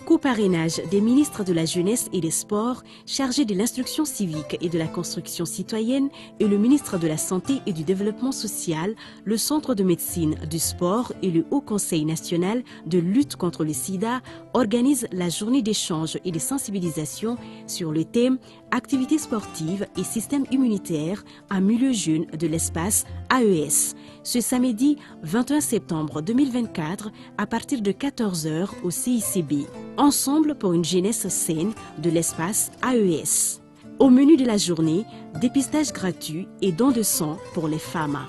coparrainage des ministres de la Jeunesse et des Sports chargés de l'instruction civique et de la construction citoyenne et le ministre de la Santé et du Développement social, le Centre de médecine du sport et le Haut Conseil national de lutte contre le sida organisent la journée d'échange et de sensibilisation sur le thème Activités sportives et système immunitaire en milieu jeune de l'espace AES. Ce samedi 21 septembre 2024 à partir de 14h au CICB. Ensemble pour une jeunesse saine de l'espace AES. Au menu de la journée, dépistage gratuit et don de sang pour les femmes.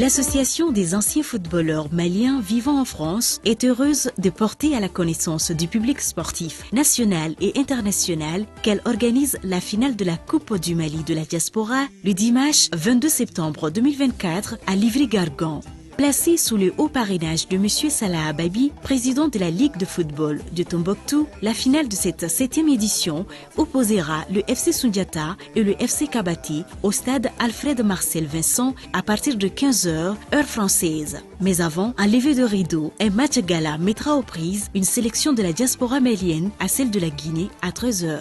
L'Association des anciens footballeurs maliens vivant en France est heureuse de porter à la connaissance du public sportif national et international qu'elle organise la finale de la Coupe du Mali de la diaspora le dimanche 22 septembre 2024 à Livry-Gargan. Placée sous le haut parrainage de M. Salah Ababi, président de la Ligue de football de Tombouctou, la finale de cette 7e édition opposera le FC Sundiata et le FC Kabati au stade Alfred Marcel Vincent à partir de 15h, heure française. Mais avant, un lever de rideau, un match gala mettra aux prises une sélection de la diaspora malienne à celle de la Guinée à 13h.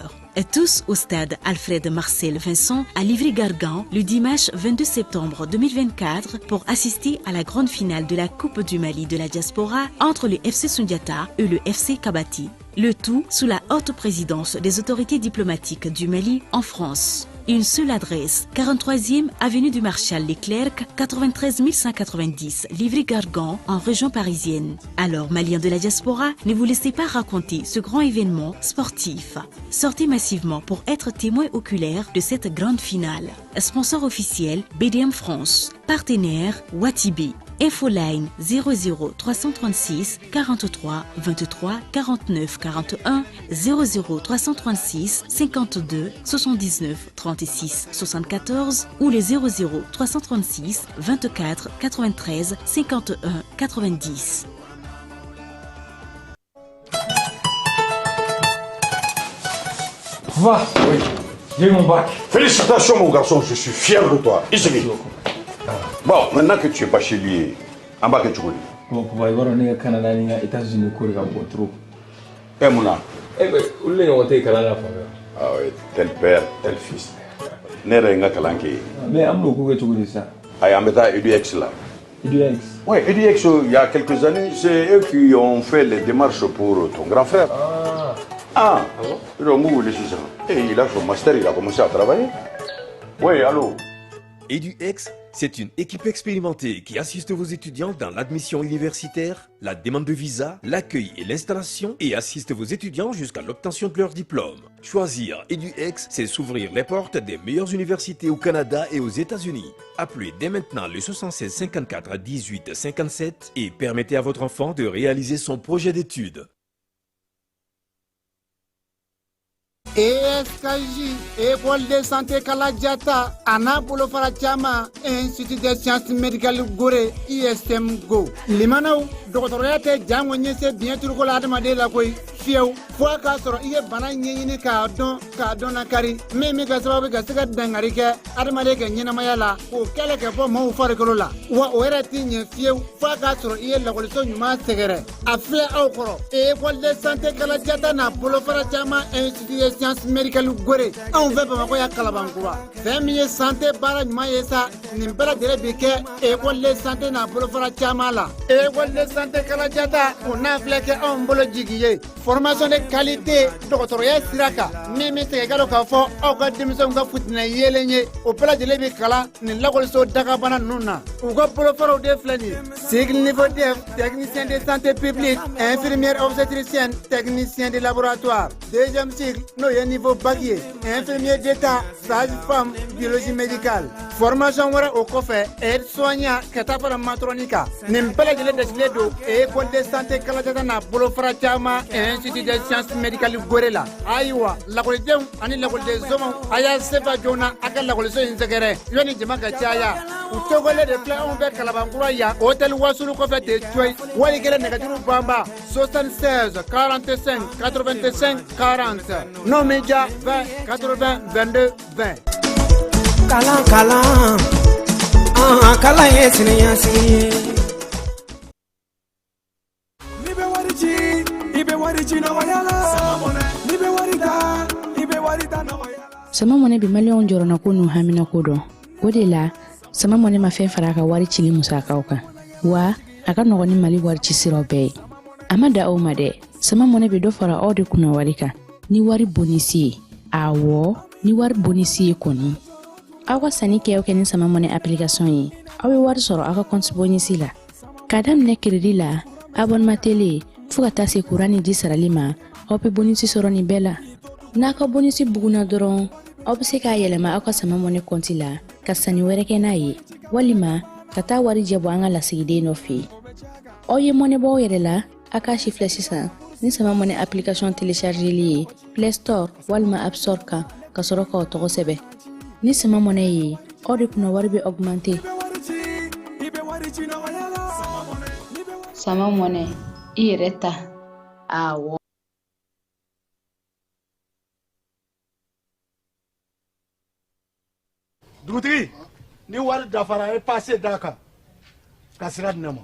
Tous au stade Alfred Marcel Vincent à Livry-Gargan le dimanche 22 septembre 2024 pour assister à la grande finale de la Coupe du Mali de la diaspora entre le FC Sundiata et le FC Kabati. Le tout sous la haute présidence des autorités diplomatiques du Mali en France. Une seule adresse, 43e avenue du Marshal Leclerc, 93 190, Livry-Gargan, en région parisienne. Alors, Maliens de la diaspora, ne vous laissez pas raconter ce grand événement sportif. Sortez massivement pour être témoin oculaire de cette grande finale. Sponsor officiel, BDM France. Partenaire, Watibé. Infoline 00 336 43 23 49 41 00 336 52 79 36 74 ou les 00 336 24 93 51 90. Va. Oui, j'ai eu mon bac. Félicitations mon garçon, je suis fier de toi. Isri. Bon, maintenant que tu es bachelier, en bas que tu connais. Bon, papa, i b'a dɔn ne ka Canada ni n ka États-Unis ko de ka bon trop. Eh mun na? Eh ben, olu de ɲɔgɔn tɛ yen kalan na fan fɛ. Ah oui, tel père, tel fils. Ne yɛrɛ ye n ka kalan kɛ yen. Mais an bɛn'o ko kɛ cogo di sisan? Ayi, an bɛ taa EDUX la. EDUX? Oui, EDUX, il y a quelques années, c'est eux qui ont fait les démarches pour ton grand frère. Ah. Ah. Ah bon? Donc, vous voulez sisan. Et il a son master, il a commencé à travailler. Oui, allô? EduX, c'est une équipe expérimentée qui assiste vos étudiants dans l'admission universitaire, la demande de visa, l'accueil et l'installation et assiste vos étudiants jusqu'à l'obtention de leur diplôme. Choisir EduX, c'est s'ouvrir les portes des meilleures universités au Canada et aux États-Unis. Appelez dès maintenant le 76 54 18 57 et permettez à votre enfant de réaliser son projet d'études. ESKJ, École de santé Kaladiata, a n'a bolofara caman, Institut des sciences médicales Gorée, ISM Go. Limanaw, dɔgɔtɔrɔya tɛ jango ɲɛse biɲɛ turuko la adamaden la koyi fiyewu fo a k'a sɔrɔ i ye bana ɲɛɲini k'a dɔn k'a dɔn nakari min bɛ kɛ sababu ka se ka dankari kɛ adamaden ka ɲɛnamaya la k'o kɛlɛ ka bɔ maaw farikolo la wa o yɛrɛ tɛ ɲɛ fiyewu fo a k'a sɔrɔ i ye lakɔliso ɲuman sɛgɛrɛ a filɛ aw kɔrɔ École de santé Kaladiata n'a bolofara caman Institut des sciences médicales Gorée anw fɛ Bamakɔ yan Kalabankura fɛn min ye santé baara ɲuman ye sa nin bɛɛ lajɛlen bi kɛ École de santé n'a bolofara caman la École de santé Kaladiata o n'a filɛ kɛ anw bolo jigi ye formation de qualité dɔgɔtɔrɔya sira kan min bɛ segin ka dɔn k'a fɔ aw ka denmisɛnw ka futinɛ yeelen ye o bɛɛ lajɛlen bɛ kalan nin lakɔliso dagabana ninnu na u ka bolofaraw de filɛ nin ye cycle niveau DF technicien de santé publique infirmière obstétricienne technicien de laboratoire deuxième cycle n'o ye niveau bac ye infirmier d'état sage-femme biologie médicale Formation wɛrɛ o kɔfɛ, aide soignant ka taa fara matron kan. Nin bɛɛ lajɛlen dasilen don École de santé Kalajata n'a bolofara caman Institut des sciences médicales Gore la. Ayiwa, lakɔlidenw ani lakɔliden somaw, a y'a sefa joona a ka lakɔliso in sɛgɛrɛ yanni jama ka caya. U tɔgɔlen de filɛ anw fɛ Kalabankura yan, hôtel Wasulu kɔfɛ ten coyi. Wali kelen nɛgɛjuru banba 76 45 85 40, n'o m'i diya, 20 80 22 20. Kalan, kalan, an kalan ye siniɲɛsigi ye. N'i bɛ wari ci, i bɛ wari ci nɔgɔya la. N'i bɛ wari ta, i bɛ wari ta nɔgɔya la. Sama Mɔnɛ bɛ Maliyɛnw jɔrɔnako n'u haminako dɔn. O de la, Sama Mɔnɛ ma fɛn fara a ka wari cili musakaw kan, wa a ka nɔgɔn ni Mali wari ci siraw bɛɛ ye. A ma da aw ma dɛ, Sama Mɔnɛ bɛ dɔ fara aw de kunna wari kan ni wari bonisi ye. Awɔ, ni wari bonisi ye kɔni, aw ka sanni kɛ o kɛ ni Sama Mɔnɛ application ye, aw bɛ wari sɔrɔ aw ka compte bonisi la. K'a daminɛ crédit la, abonnement télé, fo ka taa se kuran ni ji sarali ma, aw bɛ bonisi sɔrɔ nin bɛɛ la. N'a ka bonisi bugunna dɔrɔn, aw bɛ se k'a yɛlɛma aw ka Sama Mɔnɛ kɔnti la ka sanni wɛrɛ kɛ n'a ye, walima ka taa wari jɛ bɔ an ka lasigiden dɔ fɛ yen. Aw ye mɔnɛ bɔ aw yɛrɛ la, a k'a si filɛ sisan ni Sama Mɔnɛ application téléchargeli ye Play Store walima App Store kan, ka sɔrɔ k'aw tɔgɔ sɛbɛn. Ni Sama Mɔnɛ ye, aw de kunna wari bɛ augmenter. Sama Mɔnɛ, i yɛrɛ ta. Awɔ. Dugutigi, ni wari dafara, e passe d'a kan ka sira di ne ma.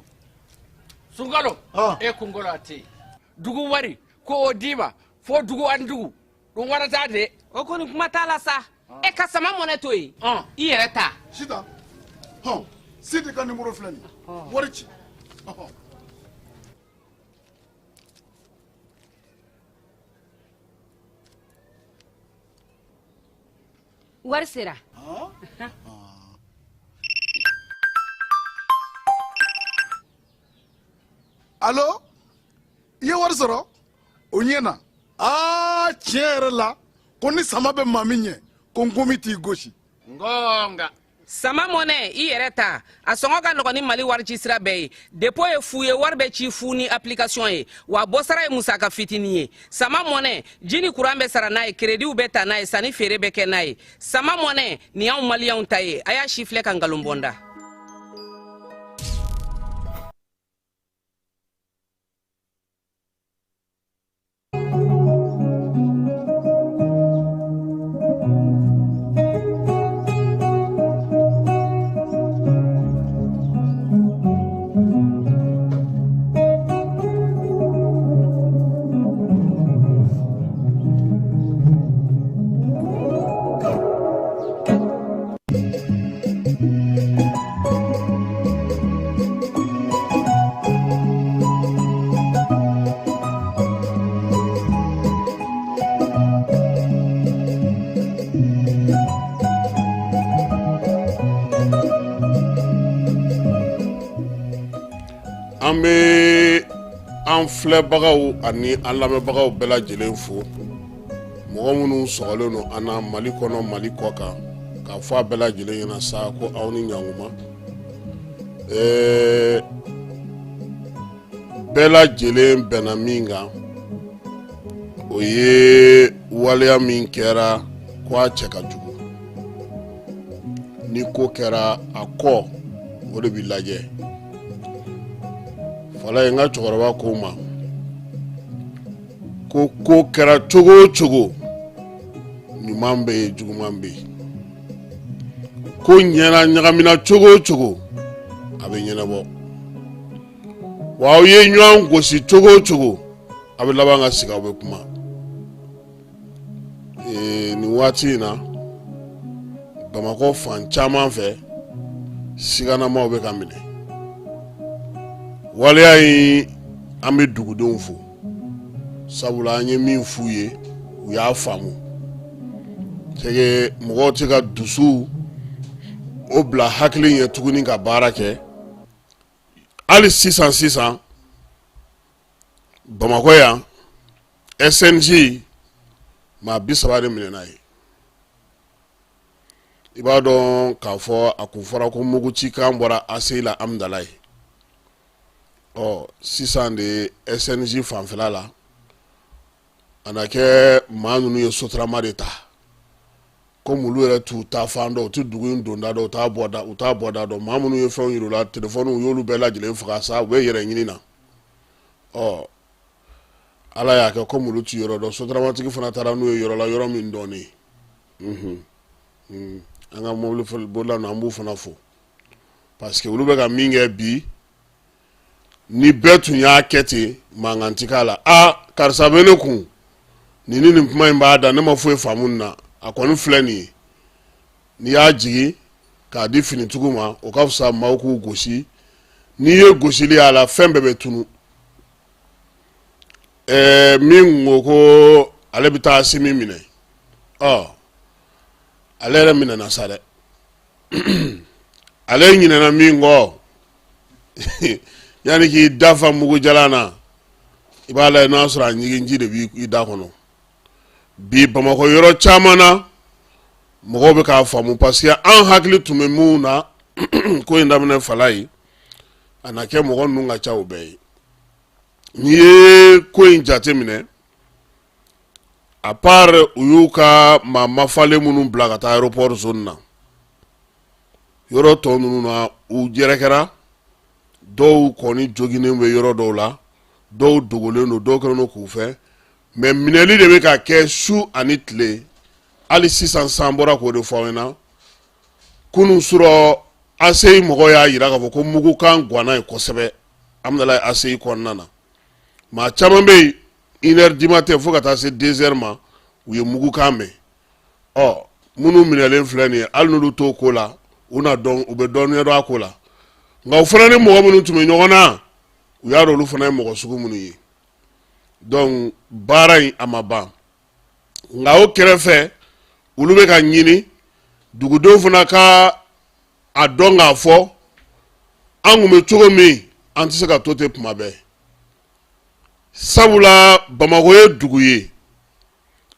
Sunkalo, e kunkolo a tɛ yen. Dugu wari ko o d'i ma fo dugu ani dugu ɗum waɗata de. O kɔni, kuma t'a la sa. E ka Sama Mɔnɛ to yen, i yɛrɛ ta. Sitan hɔn, Sidi ka nimoro filɛ nin ye, wari ci ɔhɔn. Wari sera. Alo, i ye wari sɔrɔ o ɲɛ na. Aa, tiɲɛ yɛrɛ la, ko ni sama bɛ maa min ɲɛ, ko nkomi t'i gosi. Ngonga. Sama Mɔnɛ, i yɛrɛ ta, a sɔngɔ ka nɔgɔn ni Mali wari ci sira bɛɛ ye. Dépôt ye fu ye, wari bɛ ci fu ni application ye, wa bɔsara ye musaka fitinin ye. Sama Mɔnɛ, ji ni kuran bɛ sara n'a ye, créditw bɛ ta n'a ye, sanni feere bɛ kɛ n'a ye. Sama Mɔnɛ nin y'anw Maliyɛnw ta ye. A y'a si filɛ ka nkalon bɔ n da. An bɛ an filɛbagaw ani an lamɛnbagaw bɛɛ lajɛlen fo, mɔgɔ minnu sɔgɔlen don an na Mali kɔnɔ, Mali kɔ kan, k'a fɔ a bɛɛ lajɛlen ɲɛna sa ko aw ni ɲankuma. Bɛɛ lajɛlen bɛnna min kan, o ye waleya min kɛra ko a cɛ ka jugu. Ni ko kɛra, a kɔ o de bɛ lajɛ. Fala ye, n ka cɛkɔrɔba ko ma ko ko kɛra cogo o cogo, ɲuman bɛ yen, juguman bɛ yen. Ko ɲɛna ɲagamina cogo o cogo, a bɛ ɲɛnabɔ. Wa aw ye ɲɔgɔn gosi cogo o cogo, a bɛ laban ka sigi, aw bɛ kuma. Nin waati in na, Bamakɔ fan caman fɛ, siganamaw bɛ ka minɛ. Waleya in, an bɛ dugudenw fo, sabula an ye min f'u ye, u y'a faamu. C'est mɔgɔw tɛ ka dusu o bila hakili ɲɛ tuguni ka baara kɛ. Hali sisan sisan, Bamakɔ yan, SNJ maa 30 de minɛna ye. I b'a dɔn k'a fɔ a kun fɔra ko mugucikan bɔra ACI la Amudalayi. Ɔ sisan de SNJ fanfɛla la, a na kɛ maa ninnu ye sotarama de ta. Komi olu yɛrɛ t'u ta fan dɔn, u tɛ dugu in donda dɔn, u t'a bɔda, u t'a bɔda dɔn. Maa minnu ye fɛnw yir'u la, telefɔniw, u y'olu bɛɛ lajɛlen faga sa, u bɛ yɛrɛ ɲini na. Ɔ Ala y'a kɛ komi olu ti yɔrɔ dɔn, sotaramatigi fana taara n'u ye yɔrɔ la, yɔrɔ min dɔnnen. An ka mobili bolila ninnu, an b'u fana fo parce que olu bɛ ka min kɛ bi, ni bɛɛ tun y'a kɛ ten, mankan ti k'a la. Aa karisa bɛ ne kun, nin ni nin kuma in b'a da, ne ma foyi faamu nin na, a kɔni filɛ nin ye. N'i y'a jigin k'a di finitigiw ma, o ka fisa maaw k'u gosi. N'i ye gosili y'a la, fɛn bɛɛ bɛ tunu. Ɛɛ min ko ko ale bɛ taa Asimi minɛ, ɔ ale yɛrɛ minɛna sa dɛ. Ale ɲinɛna min kɔ, yanni k'i da fa mugujalan na, i b'a lajɛ n'a sɔrɔ a ɲiginji de b'i da kɔnɔ. Bi Bamakɔ yɔrɔ caman na, mɔgɔw bɛ k'a faamu parce que an hakili tun bɛ mun na ko in daminɛ fala ye, a na kɛ mɔgɔ ninnu ka ca o bɛɛ ye. N'i ye ko in jate minɛ, à part u y'u ka maa mafalen minnu bila ka taa aéroport zone na, yɔrɔ tɔ ninnu na u yɛrɛkɛra, dɔw kɔni joginnen bɛ yɔrɔ dɔw la, dɔw dogolen don, dɔw kɛlen don k'u fɛ, mais minɛli de bɛ ka kɛ su ani tile. Hali sisan san bɔra k'o de fɔ aw ɲɛna kunun surɔ, ACI mɔgɔw y'a jira k'a fɔ ko mugukan ganna yen kosɛbɛ Amudalayi ACI kɔnɔna na. Maa caman bɛ yen, 1h du matin fo ka taa se 2h ma, u ye mugukan mɛn. Ɔ minnu minɛlen filɛ nin ye, hali n'olu t'o ko la, u na dɔn, u bɛ dɔɔnin dɔn a ko la. Nka u fana ni mɔgɔ minnu tun bɛ ɲɔgɔn na, u y'a dɔn olu fana ye mɔgɔ sugu minnu ye. Donc baara in a ma ban, nka o kɛrɛfɛ olu bɛ ka ɲini dugudenw fana ka a dɔn k'a fɔ an kun bɛ cogo min, an tɛ se ka to ten tuma bɛɛ, sabula Bamakɔ ye dugu ye,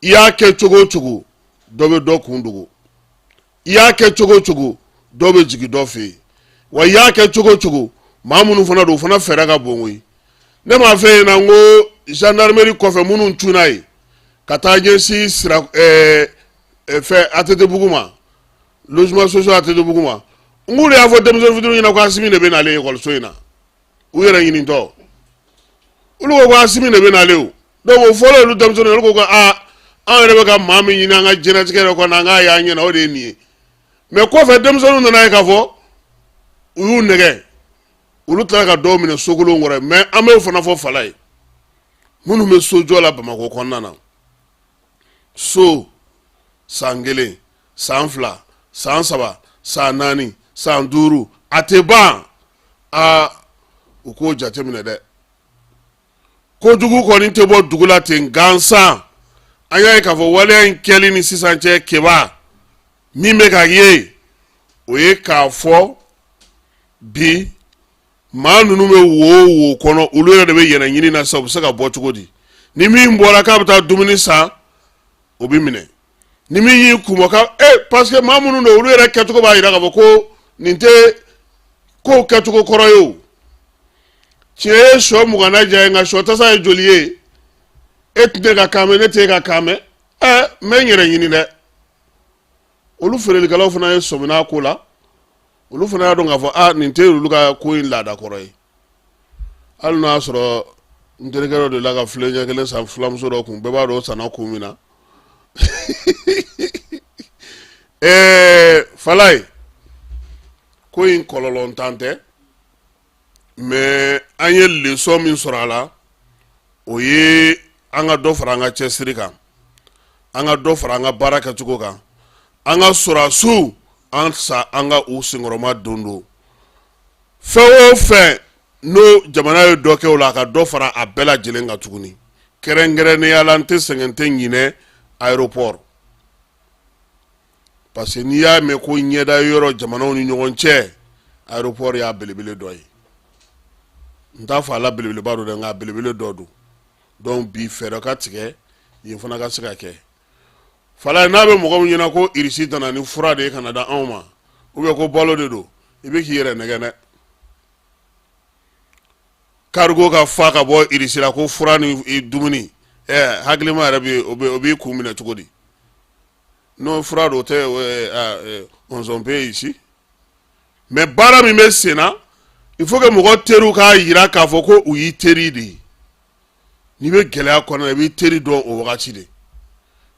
i y'a kɛ cogo o cogo, dɔ bɛ dɔ kun dogo, i y'a kɛ cogo o cogo, dɔ bɛ jigin dɔ fɛ yen, wa i y'a kɛ cogo o cogo, maa minnu fana don, u fana fɛɛrɛ ka bon koyi. Ne m'a f'e ɲɛna n ko gendarmerie kɔfɛ minnu cunna yen ka taa ɲɛsin sira ɛɛ fɛn ATT-bugu ma, logement social ATT-bugu ma, n k'olu y'a fɔ denmisɛnnin fitininw ɲɛna ko Asimi de bɛ nalen ekɔliso in na, u yɛrɛ ɲinitɔ, olu ko ko Asimi de bɛ nalen o. Donc o fɔlɔ olu denmisɛnninw, olu ko ko aa an yɛrɛ bɛ ka maa min ɲini an ka diɲɛlatigɛ yɛrɛ kɔnɔ, an k'a y'an ɲɛna, o de ye nin ye. Mais kɔfɛ denmisɛnninw nana ye k'a fɔ u y'u nɛgɛ, olu tilala ka dɔw minɛ sokolon kɔrɔ. Mais an b'o fana fɔ fala ye, minnu bɛ sojɔ la Bamakɔ kɔnɔna na, so san 1, san 2, san 3, san 4, san 5, a tɛ ban. Aa u k'o jateminɛ dɛ, kojugu kɔni tɛ bɔ dugu la ten gansan. An y'a ye k'a fɔ waleya in kɛli ni sisan cɛ, keba min bɛ ka ye, o ye k'a fɔ bi maa ninnu bɛ wo o wo kɔnɔ, olu yɛrɛ de bɛ yɛrɛ ɲini na sisan, u bɛ se ka bɔ cogo di? Ni min bɔra k'a bɛ taa dumuni san, o bɛ minɛ. Ni min y'i kunbɔ ka parce que maa minnu don, olu yɛrɛ kɛcogo b'a jira k'a fɔ ko nin tɛ kow kɛcogo kɔrɔ ye. O tiɲɛ ye sɔ 20 na diya ye, nka sɔ tasa ye joli ye? E tɛ ne ka kan mɛn, ne tɛ e ka kan mɛn, n bɛ n yɛrɛ ɲini dɛ. Olu feerelikɛlaw fana ye sɔmina ko la, olu fana y'a dɔn k'a fɔ aa nin tɛ olu ka ko in laada kɔrɔ ye. Hali n'a y'a sɔrɔ n terikɛ dɔ de la ka filen ɲɛ kelen san filamuso dɔ kun, bɛɛ b'a dɔn o sanna kun min na. Falaye, ko in kɔlɔlɔntan tɛ, mais an ye leçon min sɔrɔ a la, o ye an ka dɔ fara an ka cɛsiri kan, an ka dɔ fara an ka baara kɛcogo kan, an ka sɔrɔdasiw an sa an ka u senkɔrɔma don don fɛn o fɛn n'o jamana ye dɔ kɛ o la, a ka dɔ fara a bɛɛ lajɛlen kan tuguni. Kɛrɛnkɛrɛnnenya la, n tɛ sɛgɛn, tɛ ɲinɛ aéroport, parce que n'i y'a mɛn ko ɲɛda yɔrɔ jamanaw ni ɲɔgɔn cɛ, aéroport y'a belebele dɔ ye. N t'a fɔ a la belebeleba don dɛ, nka a belebele dɔ don. Donc bi fɛɛrɛ ka tigɛ yen fana ka se ka kɛ. Falaye, n'a bɛ mɔgɔ min ɲɛna ko Irisi nana ni fura de ye ka na da anw ma, ou bien ko balo de don, i bɛ k'i yɛrɛ nɛgɛn dɛ. Cargo ka fa ka bɔ Irisi la ko fura ni dumuni, ɛ hakilima yɛrɛ bɛ o b'i kun minɛ cogo di? N'o fura don, o tɛ on paie ici. Mais baara min bɛ sen na, il faut que mɔgɔ teriw k'a jira k'a fɔ ko u y'i teri de ye. N'i bɛ gɛlɛya kɔnɔ, i b'i teri dɔn o wagati de.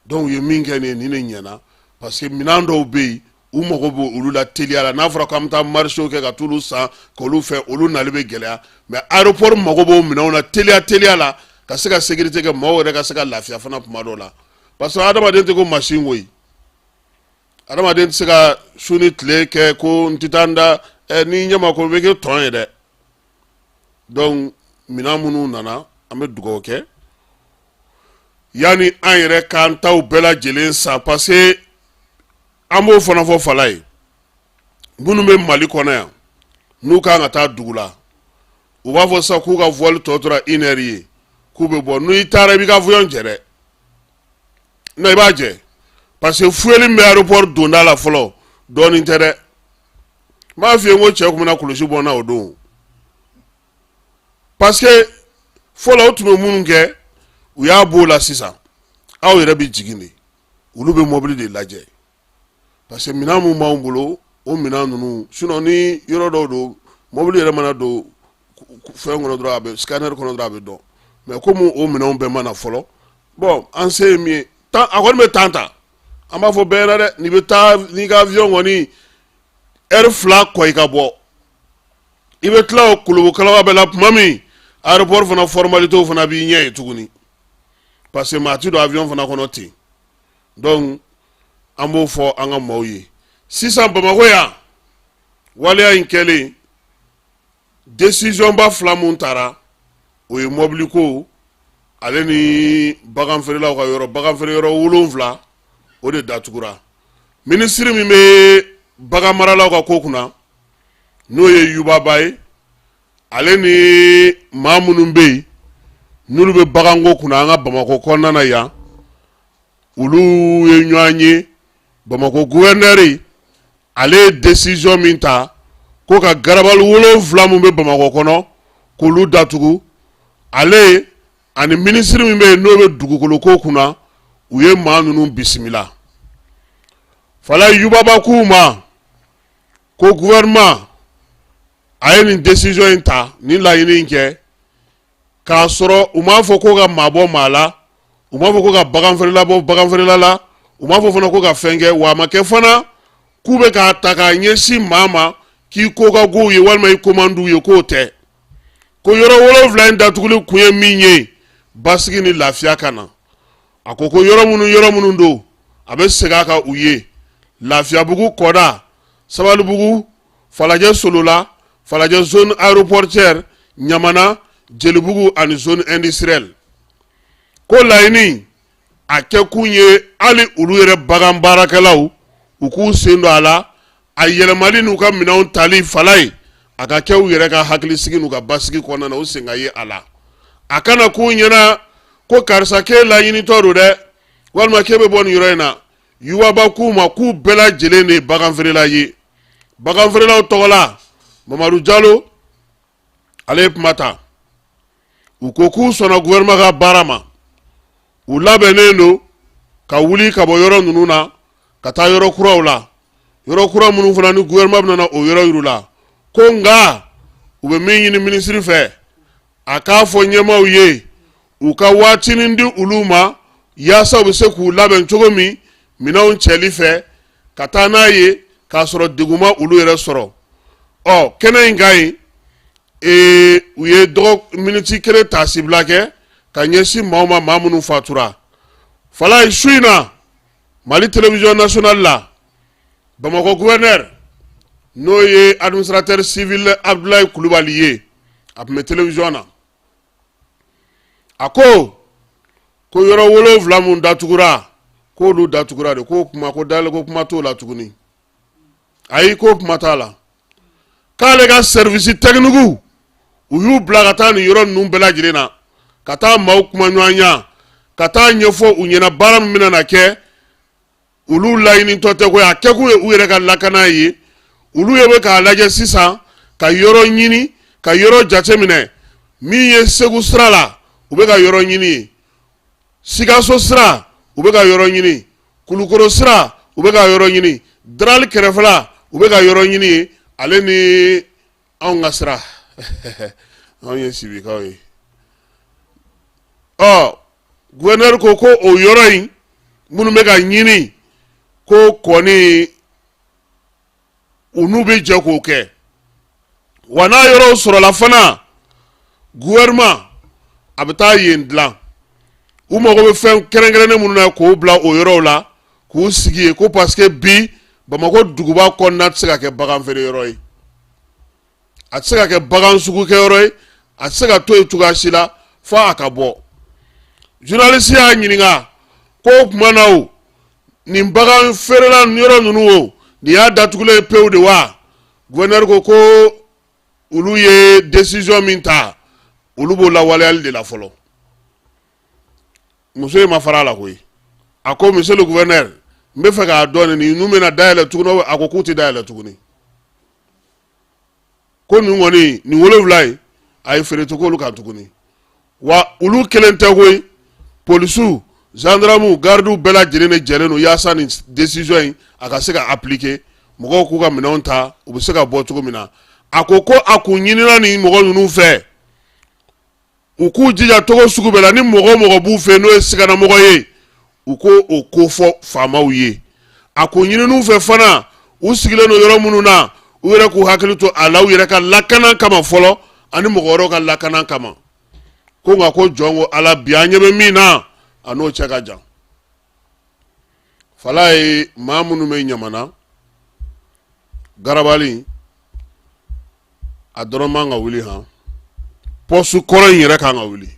Donc u ye min kɛ nin ye, nin de ɲɛna, parce que minɛn dɔw bɛ yen, u mago b'o olu la teliya la. N'a fɔra k'an bɛ taa marché kɛ ka t'olu san k'olu fɛ, olu nali bɛ gɛlɛya. Mais aéroport mago b'o minɛnw na teliya teliya la, ka se ka sécurité kɛ, maaw yɛrɛ ka se ka lafiya fana tuma dɔw la, parce que adamaden tɛ ko machine koyi. Adamaden tɛ se ka su ni tile kɛ ko n tɛ taa n da ɛ n'i ɲɛ ma ko bɛ kɛ tɔn ye dɛ. Donc minɛn minnu nana, an bɛ dugawu kɛ yanni an yɛrɛ k'an taw bɛɛ lajɛlen san, parce que an b'o fana fɔ Falaye, minnu bɛ Mali kɔnɔ yan, n'u kan ka taa dugu la, u b'a fɔ sisan k'u ka vol tɔ tora une heure ye, k'u bɛ bɔ. N'i taara, i b'i ka avion jɛ dɛ. Non, i b'a jɛ, parce que fuyeli min bɛ aéroport donda la fɔlɔ, dɔɔnin tɛ dɛ. N b'a f'i ye, n ko cɛ tun bɛna kulusi bɔ n na o don, parce que fɔlɔ u tun bɛ minnu kɛ, u y'a b'o la. Sisan aw yɛrɛ bɛ jigin de, olu bɛ mobili de lajɛ, parce que minɛn min b'anw bolo, o minɛn ninnu. Sinon ni yɔrɔ dɔw don, mobili yɛrɛ mana don fɛn kɔnɔ dɔrɔn, a bɛ scanner kɔnɔ dɔrɔn, a bɛ dɔn. Mais komi o minɛnw bɛɛ ma na fɔlɔ, bon, an se ye min ye, tan a kɔni bɛ tan ta. An b'a fɔ bɛɛ ɲɛna dɛ, n'i bɛ taa n'i ka avion kɔni heure 2 kɔ, i ka bɔ, i bɛ tila o kolobo bɛɛ la tuma min, aéroport fana formalité fana b'i ɲɛ ye tuguni, parce que maa ti don avion fana kɔnɔ ten. Donc an b'o fɔ an ka maaw ye. Sisan Bamakɔ yan, waleya in kɛlen, décision ba fila mun taara, o ye mɔbili ko ale ni bagan feerelaw ka yɔrɔ, bagan feere yɔrɔ 7, o de datugura. Minisiri min bɛ bagan maralaw ka ko kunna, n'o ye Yubaba ye, ale ni maa minnu bɛ yen n'olu bɛ baganko kunna an ka Bamakɔ kɔnɔna na yan, olu ye ɲɔgɔn ye. Bamakɔ gouverneur, ale ye décision min ta ko ka garabali 7 min bɛ Bamakɔ kɔnɔ, k'olu datugu, ale ani minisiri min bɛ yen n'o bɛ dugukolo ko kunna, u ye maa ninnu bisimila. Falaye Yubaba k'u ma ko gouvernement a ye nin décision in ta, nin laɲini in kɛ, k'a sɔrɔ u m'a fɔ ko ka maa bɔ maa la, u m'a fɔ ko ka bagan feerela bɔ bagan feerela la, u m'a fɔ fana ko ka fɛn kɛ. Wa a ma kɛ fana k'u bɛ k'a ta k'a ɲɛsin maa ma k'i ko ka go ye walima i ko man d'u ye, k'o tɛ. Ko yɔrɔ 7 in datuguli kun ye min ye, basigi ni lafiya ka na. A ko ko yɔrɔ minnu, yɔrɔ minnu don, a bɛ segin a kan u ye: Lafiyabugu kɔda, Sabalibugu, Falajɛ Solola, Falajɛ zone aéroportuaire, Ɲamana, Jelibugu ani zone industrielle. Ko laɲini a kɛ kun ye, hali olu yɛrɛ bagan baarakɛlaw, u k'u sen don a la, a yɛlɛmali n'u ka minɛnw tali. Falaye, a ka kɛ u yɛrɛ ka hakilisigi n'u ka basigi kɔnɔna na, u sen ka ye a la. A kana k'u ɲɛna ko karisa k'e laɲinitɔ don dɛ, walima k'e bɛ bɔ nin yɔrɔ in na. Yuwaba k'u ma k'u bɛɛ lajɛlen de ye bagan feerela ye. Bagan feerelaw tɔgɔ la, Mamadu Jalo, ale ye kuma ta. U ko k'u sɔnna gouvernement ka baara ma, u labɛnnen don ka wuli ka bɔ yɔrɔ ninnu na ka taa yɔrɔ kuraw la, yɔrɔ kura minnu fana ni gouvernement bɛna o yɔrɔ yir'u la. Ko nka u bɛ min ɲini minisiri fɛ, a k'a fɔ ɲɛmaaw ye u ka waatinin di olu ma, yaasa u bɛ se k'u labɛn cogo min minɛnw cɛli fɛ ka taa n'a ye, k'a sɔrɔ degun ma olu yɛrɛ sɔrɔ. Ɔ kɛnɛ in kan yen, u ye dɔgɔ miniti kelen taasibila kɛ ka ɲɛsin maaw ma, maa minnu fatura. Falaye, su in na, Mali Télévision Nationale la, Bamakɔ gouverneur, n'o ye administrateur civil Abdoulaye Kulubali ye, a tun bɛ télévision na. A ko ko yɔrɔ 7 mun datugura, k'olu datugura de, k'o kuma ko dayɛlɛ ko kuma t'o la tuguni. Ayi, k'o kuma t'a la, k'ale ka service technique, u y'u bila ka taa nin yɔrɔ ninnu bɛɛ lajɛlen na, ka taa maaw kuma ɲɔgɔnya, ka taa ɲɛfɔ u ɲɛna baara min bɛna na kɛ. Olu laɲinitɔ tɛ koyi, a kɛkun ye u yɛrɛ ka lakana ye. Olu ye bɛ k'a lajɛ sisan ka yɔrɔ ɲini, ka yɔrɔ jateminɛ. Min ye Segu sira la, u bɛ ka yɔrɔ ɲini, Sikaso sira, u bɛ ka yɔrɔ ɲini, Kulukoro sira, u bɛ ka yɔrɔ ɲini, Darali kɛrɛfɛla, u bɛ ka yɔrɔ ɲini, ale ni anw ka sira, anw ye Sibikaw ye. Ɔ, gouverneur ko ko o yɔrɔ in minnu bɛ ka ɲini, ko kɔni u n'u bɛ jɛ k'o kɛ. Wa n'a yɔrɔw sɔrɔla fana, gouvernement a bɛ taa yen dilan. U mago bɛ fɛn kɛrɛnkɛrɛnnen minnu na, k'o bila o yɔrɔw la, k'u sigi yen, ko parce que bi Bamakɔ duguba kɔnɔna tɛ se ka kɛ bagan feere yɔrɔ ye, a tɛ se ka kɛ bagan sugu kɛyɔrɔ ye, a tɛ se ka to yen cogoya si la fo a ka bɔ. Journaliste y'a ɲininka ko o tuma na, o nin bagan feerela yɔrɔ ninnu, o nin y'a datugulen ye pewu de wa? Gouverneur ko ko olu ye décision min ta, olu b'o lawaleyali de la fɔlɔ. Muso in ma fara a la koyi. A ko: "Monsieur le gouverneur, n bɛ fɛ k'a dɔn, nin ninnu bɛna dayɛlɛ tuguni?" A ko k'u tɛ dayɛlɛ tuguni, ko nin kɔni, nin 7 in, a ye feere tɛ k'olu kan tuguni. Wa olu kelen tɛ koyi, polisiw, gendarmew, gardiw bɛɛ lajɛlen de jɛlen don yaasa nin décision in a ka se ka appliquer, mɔgɔw k'u ka minɛnw ta, u bɛ se ka bɔ cogo min na. A ko ko a kun ɲinina nin mɔgɔ ninnu fɛ, u k'u jija cogo sugu bɛɛ la, ni mɔgɔ o mɔgɔ b'u fɛ n'o ye siganamɔgɔ ye, u ko o ko fɔ faamaw ye. A ko ɲinin'u fɛ fana, u sigilen don yɔrɔ minnu na, u yɛrɛ k'u hakili to a la, u yɛrɛ ka lakana kama fɔlɔ, ani mɔgɔ wɛrɛw ka lakana kama. Ko nka ko jɔn ko Ala, bi an ɲɛ bɛ min na, a n'o cɛ ka jan. Fala ye maa minnu bɛ Ɲamana garabali, a dɔrɔn man ka wuli, han, poste kɔrɔ in yɛrɛ kan ka wuli.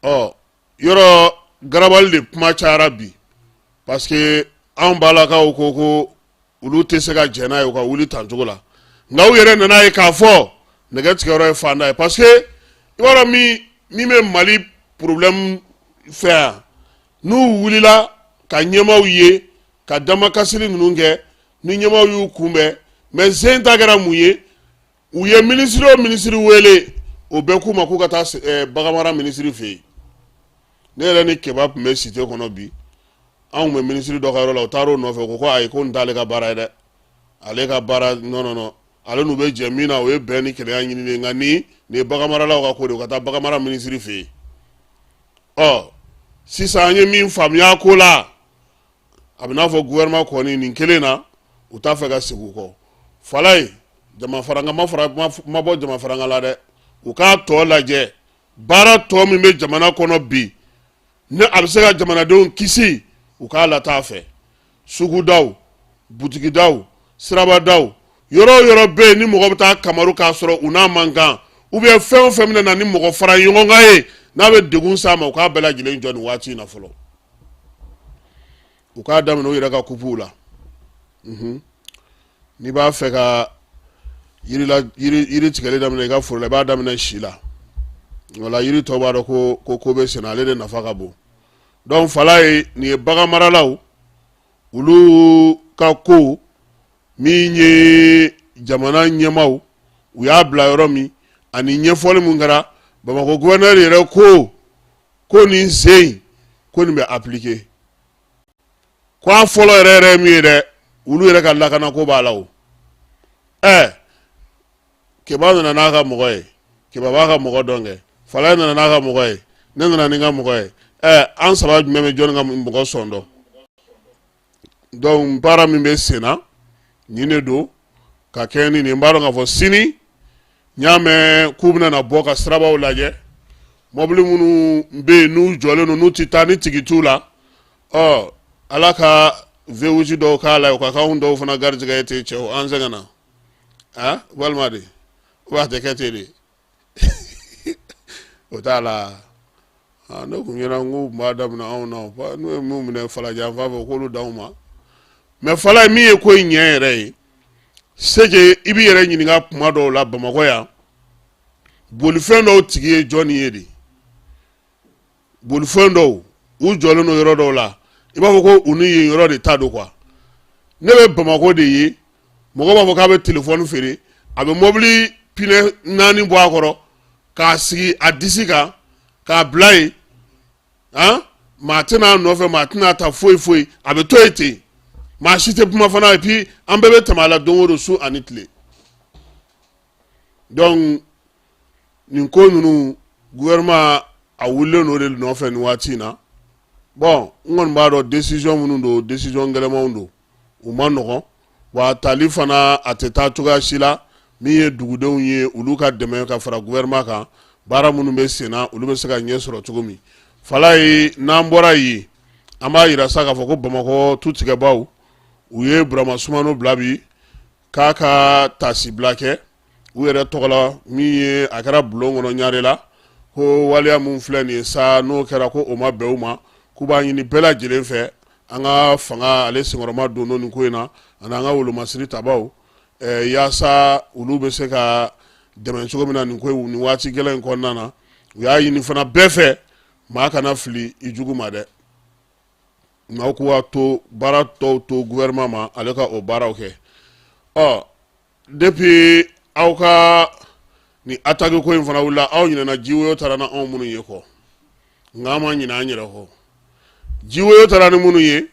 Ɔ, yɔrɔ garabali de kuma cayara bi, parce que anw balakaw ko ko olu tɛ se ka jɛn n'a ye u ka wuli tan cogo la. Nka u yɛrɛ nana ye k'a fɔ nɛgɛ tigɛyɔrɔ ye fanda ye, parce que i b'a dɔn min bɛ Mali problème fɛ yan, n'u wulila ka ɲɛmaaw ye ka damakasili ninnu kɛ, ni ɲɛmaaw y'u kunbɛn. Mais sen ta kɛra mun ye? U ye minisiri o minisiri wele, o bɛɛ k'u ma k'u ka taa baganmara minisiri fɛ yen. Ne yɛrɛ ni Keba tun bɛ cité kɔnɔ bi, anw tun bɛ minisiri dɔ ka yɔrɔ la, u taar'o nɔfɛ, ko ayi, ko nin t'ale ka baara ye dɛ, ale ka baara, non, non, non, ale n'u bɛ jɛ min na, o ye bɛn ni kelenya ɲinini ye, nka nin ye baganmaralaw ka ko de ye, u ka taa baganmara minisiri fɛ yen. Ɔ, sisan an ye min faamuya ko la, a bɛ n'a fɔ gouvernement kɔni nin kelen na, u t'a fɛ ka segin u kɔ. Falaye, jama faranga ma fara ma bɔ jama faranga la dɛ, u k'a tɔ lajɛ. Baara tɔ min bɛ jamana kɔnɔ bi, ni a bɛ se ka jamanadenw kisi, u k'a lataa fɛ. Sugudaw, butigidaw, sirabadaw, yɔrɔ o yɔrɔ bɛ yen ni mɔgɔ bɛ taa kamaru k'a sɔrɔ u n'a man kan, ou bien fɛn o fɛn bɛna na ni mɔgɔ fara ɲɔgɔn kan ye, n'a bɛ degun s'a ma, u k'a bɛɛ lajɛlen jɔ nin waati in na fɔlɔ. U k'a daminɛ u yɛrɛ ka kupuw la. N'i b'a fɛ ka yiri tigɛli daminɛ i ka foro la, i b'a daminɛ si la. Wala yiri tɔ b'a dɔn ko ko bɛ senna, ale de nafa ka bon. Donc Falaye, nin ye bagan maralaw olu ka ko min ye, jamana ɲɛmaaw u y'a bila yɔrɔ min, ani ɲɛfɔli mun kɛra Bamakɔ gouverneur yɛrɛ ko ko nin sen in, ko nin bɛ appliquer, ko a fɔlɔ yɛrɛ yɛrɛ ye min ye dɛ, olu yɛrɛ ka lakana ko b'a la. O ɛ, Keba nana n'a ka mɔgɔ ye, Keba b'a ka mɔgɔ dɔn kɛ. Falaye nana n'a ka mɔgɔ ye, ne nana ni n ka mɔgɔ ye. Ɛ, an saba jumɛn bɛ jɔnni ka mɔgɔ sɔn dɔn? Donc baara min bɛ sen na, nin de don ka kɛ ni nin. N b'a dɔn k'a fɔ sini, n y'a mɛn k'u bɛna na bɔ ka sirabaw lajɛ, mɔbili minnu bɛ yen n'u jɔlen don, n'u tɛ taa, ni tigi t'u la. Ɔ, Ala ka V8 dɔw k'a la, u ka k'anw dɔw fana garijɛgɛ ye ten. Cɛw, an sɛgɛnna, ah, walima de a tɛ kɛ ten de, o t'a la. Ne kun ɲɛna n k'u tun b'a daminɛ anw na, n'u ye mun minɛ Falajɛ yan fan fɛ, k'olu d'anw ma. Mais Falaye, min ye ko in ɲɛ yɛrɛ ye, c'est que i b'i yɛrɛ ɲininka kuma dɔw la, Bamakɔ yan, bolifɛn dɔw tigi ye jɔnni ye de? Bolifɛn dɔw U jɔlen don yɔrɔ dɔw la, i b'a fɔ ko u ni yen yɔrɔ de ta don quoi. Ne bɛ Bamakɔ de ye, mɔgɔ b'a fɔ k'a bɛ telefɔni feere, a bɛ mɔbili pinɛ 4 bɔ a kɔrɔ k'a sigi a disi kan k'a bila yen. Han, maa tɛna a nɔfɛ, maa tɛna ta foyi foyi, a bɛ to yen ten, maa si tɛ kuma fana. Et puis an bɛɛ bɛ tɛmɛ a la don o don, su ani tile. Donc nin ko ninnu, gouvernement a wulilen don o de nɔfɛ nin waati in na. Bon, n kɔni b'a dɔn décision minnu don, décision gɛlɛnmanw don, u ma nɔgɔn. Wa tali fana, a tɛ taa cogoya si la min ye dugudenw ye, olu ka dɛmɛ ka fara gouvernement kan, baara minnu bɛ sen na, olu bɛ se ka ɲɛ sɔrɔ cogo min. Falaye, n'an bɔra yen, an b'a yira sa k'a fɔ ko Bamakɔ tutigɛbaw, u ye Burama Sumano bila bi k'a ka tasibila kɛ u yɛrɛ tɔgɔ la. Min ye a kɛra bulon kɔnɔ Ɲarela, ko waleya min filɛ nin ye sa, n'o kɛra, ko o ma bɛn u ma, k'u b'a ɲini bɛɛ lajɛlen fɛ, an ka fanga ale senkɔrɔma don nin ko in na, ani an ka wolomasiri tabaw, yaasa olu bɛ se ka dɛmɛ cogo min na nin ko nin waati gɛlɛn in kɔnɔna na. U y'a ɲini fana bɛɛ fɛ, maa kana fili i jugu ma dɛ. Maaw k'u to baara tɔw to gouvernement ma, ale ka o baaraw kɛ. Ɔ, depuis aw ka nin attaque ko in fana wulila, aw ɲinɛna jiwoyo taara na anw minnu ye kɔ, nka an ma ɲinɛ an yɛrɛ kɔ. Jiwoyo taara ni minnu ye,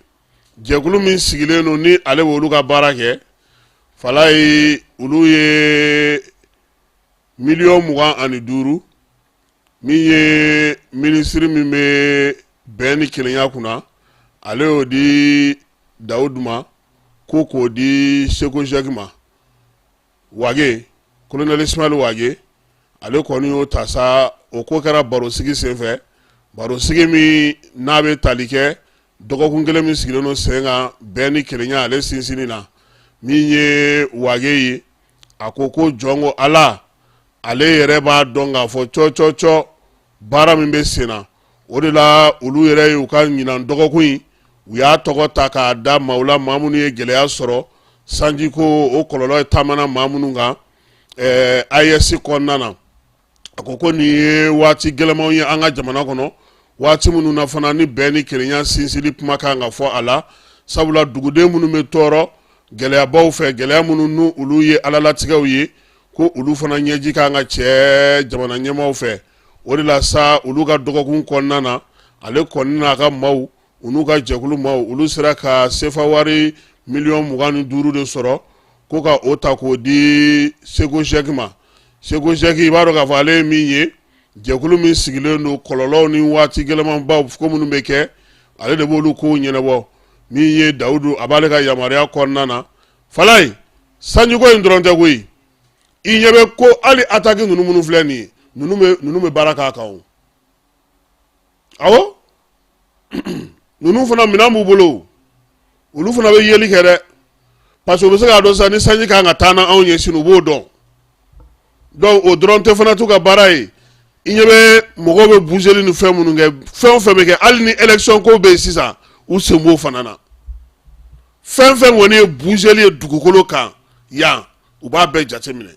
jɛkulu min sigilen don ni ale b'olu ka baara kɛ, Falaye, olu ye miliyɔn 25, min ye minisiri min bɛ bɛn ni kelenya kunna, ale y'o di Dawudu ma, ko k'o di SECOGEC ma. Wage, colonel Ismaël Wage, ale kɔni y'o ta sa. O ko kɛra barosigi senfɛ, barosigi min n'a bɛ tali kɛ dɔgɔkun kelen min sigilen don sen kan bɛn ni kelenya ale sinsinni na. Min ye Wage ye, a ko ko jɔn ko Ala, ale yɛrɛ b'a dɔn k'a fɔ cɔcɔcɔ baara min bɛ sen na, o de la olu yɛrɛ y'u ka ɲinan dɔgɔkun in, u y'a tɔgɔ ta k'a da maaw la, maa minnu ye gɛlɛya sɔrɔ sanjiko o kɔlɔlɔ taamana maa minnu kan AES kɔnɔna na. A ko ko nin ye waati gɛlɛnmanw ye an ka jamana kɔnɔ, waati minnu na fana ni bɛn ni kelenya sinsinli kuma kan ka fɔ a la, sabula duguden minnu bɛ tɔɔrɔ gɛlɛyabaw fɛ, gɛlɛya minnu n'u olu ye alalatigɛw ye, ko olu fana ɲɛji kan ka cɛ jamana ɲɛmaaw fɛ. O de la sa, olu ka dɔgɔkun kɔnɔna na, ale kɔni n'a ka maaw, u n'u ka jɛkulu maaw, olu sera ka sefa wari miliyɔn 25 de sɔrɔ, ko ka o ta k'o di SECOGEC ma. SECOGEC, i b'a dɔn k'a fɔ ale ye min ye, jɛkulu min sigilen don kɔlɔlɔw ni waati gɛlɛnmanbaw ko minnu bɛ kɛ, ale de b'olu kow ɲɛnabɔ. Min ye Dawudu, a b'ale ka yamaruya kɔnɔna na. Falaye, sanjiko in dɔrɔn tɛ koyi, i ɲɛ bɛ ko hali attaque ninnu minnu filɛ nin ye, ninnu bɛ baara k'a kan o. Awɔ, ninnu fana minɛn b'u bolo, olu fana bɛ yeli kɛ dɛ, parce que u bɛ se k'a dɔn sisan ni sanji kan ka taa n'anw ye sini, u b'o dɔn. Donc o dɔrɔn tɛ fana t'u ka baara ye. I ɲɛ bɛ mɔgɔw bɛ buzeli ni fɛn minnu kɛ, fɛn o fɛn bɛ kɛ, hali ni élection ko bɛ yen sisan, u sen b'o fana na. Fɛn fɛn kɔni ye buzeli ye dugukolo kan yan, u b'a bɛɛ jateminɛ.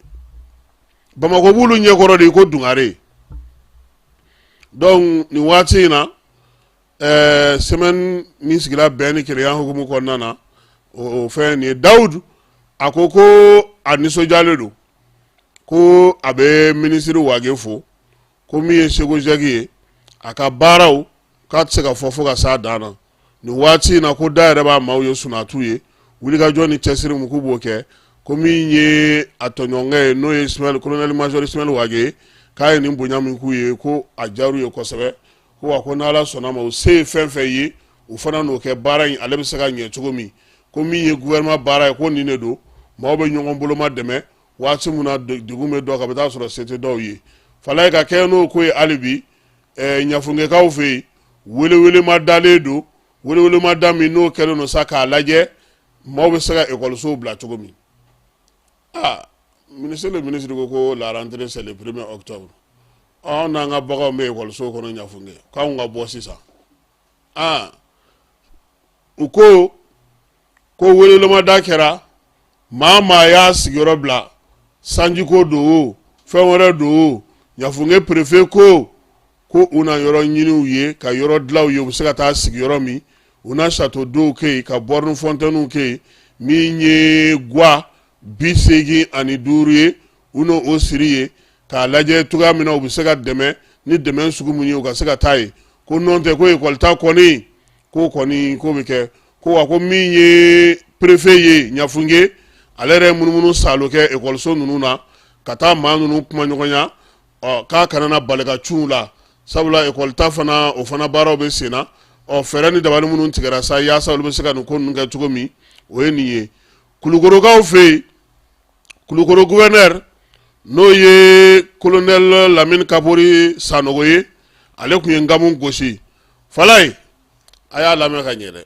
Bamakɔ b'olu ɲɛkɔrɔ de ko dungare. Donc nin waati in na, semaine min sigira bɛn ni kelenya hukumu kɔnɔna na, o fɛn nin ye. Dawudu, a ko ko a nisɔndiyalen don, ko a bɛ minisiri Wage fo, ko min ye SECOGEC ye, a ka baaraw k'a tɛ se ka fɔ fo ka s'a dan na nin waati in na, ko da yɛrɛ b'a maaw ye, sunatu ye wulikajɔ ni cɛsiri min k'u b'o kɛ, ko min ye a tɔɲɔgɔnkɛ ye, n'o ye Ismaël, colonel major Ismaël Wage ye, k'a ye nin bonya min k'u ye, ko a diyar'u ye kosɛbɛ, ko wa ko n'Ala sɔnna ma, u se ye fɛn fɛn ye, u fana n'o kɛ baara in ale bɛ se ka ɲɛ cogo min. Ko min ye gouvernement baara ye, ko nin de don, maaw bɛ ɲɔgɔn boloma dɛmɛ waati min na degun bɛ dɔw kan, a bɛ taa sɔrɔ se tɛ dɔw ye. Falaye, ka kɛ n'o ko ye, hali bi Ɲafunkɛkaw fɛ yen, welewelema dalen don, welewelema da min n'o kɛlen don sa k'a lajɛ maaw bɛ se ka ekɔlisow bila cogo min. Aa, ministre, le ministre ko ko la rentrée, c'est le 1er octobre. Anw n'an ka baganw bɛ ekɔliso kɔnɔ Ɲafunkɛ, k'anw ka bɔ sisan. Aa, u ko ko welelemada kɛra, maa maa y'a sigiyɔrɔ bila, sanjiko don o, fɛn wɛrɛ don o, Ɲafunke préfet ko ko u na yɔrɔ ɲini u ye ka yɔrɔ dilan u ye u bɛ se ka taa sigi yɔrɔ min, u na château d'eau kɛ yen, ka borne fontaine kɛ yen. Min ye gwa 85 ye, u n'o o siri ye k'a lajɛ cogoya min na u bɛ se ka dɛmɛ ni dɛmɛ sugu mun ye, u ka se ka taa yen. Ko nɔn tɛ ko ekɔli ta kɔni, ko kɔni ko bɛ kɛ ko wa. Ko min ye préfet ye Ɲafunke, ale yɛrɛ ye munumunu saalo kɛ ekɔliso ninnu na ka taa maa ninnu kuma ɲɔgɔnya, ɔ k'a kana na bali ka cun u la, sabula ekɔli ta fana, o fana baaraw bɛ sen na. Ɔ fɛɛrɛ ni dabali minnu tigɛra sa yaasa olu bɛ se ka nin ko ninnu kɛ cogo min, o ye nin ye. Kulukorokaw fɛ yen, Kulukoro gouverneur, n'o ye colonel Lamine Kapori Sanogo ye, ale tun ye nkamu gosi. Falaye, a y'a lamɛn ka ɲɛ dɛ.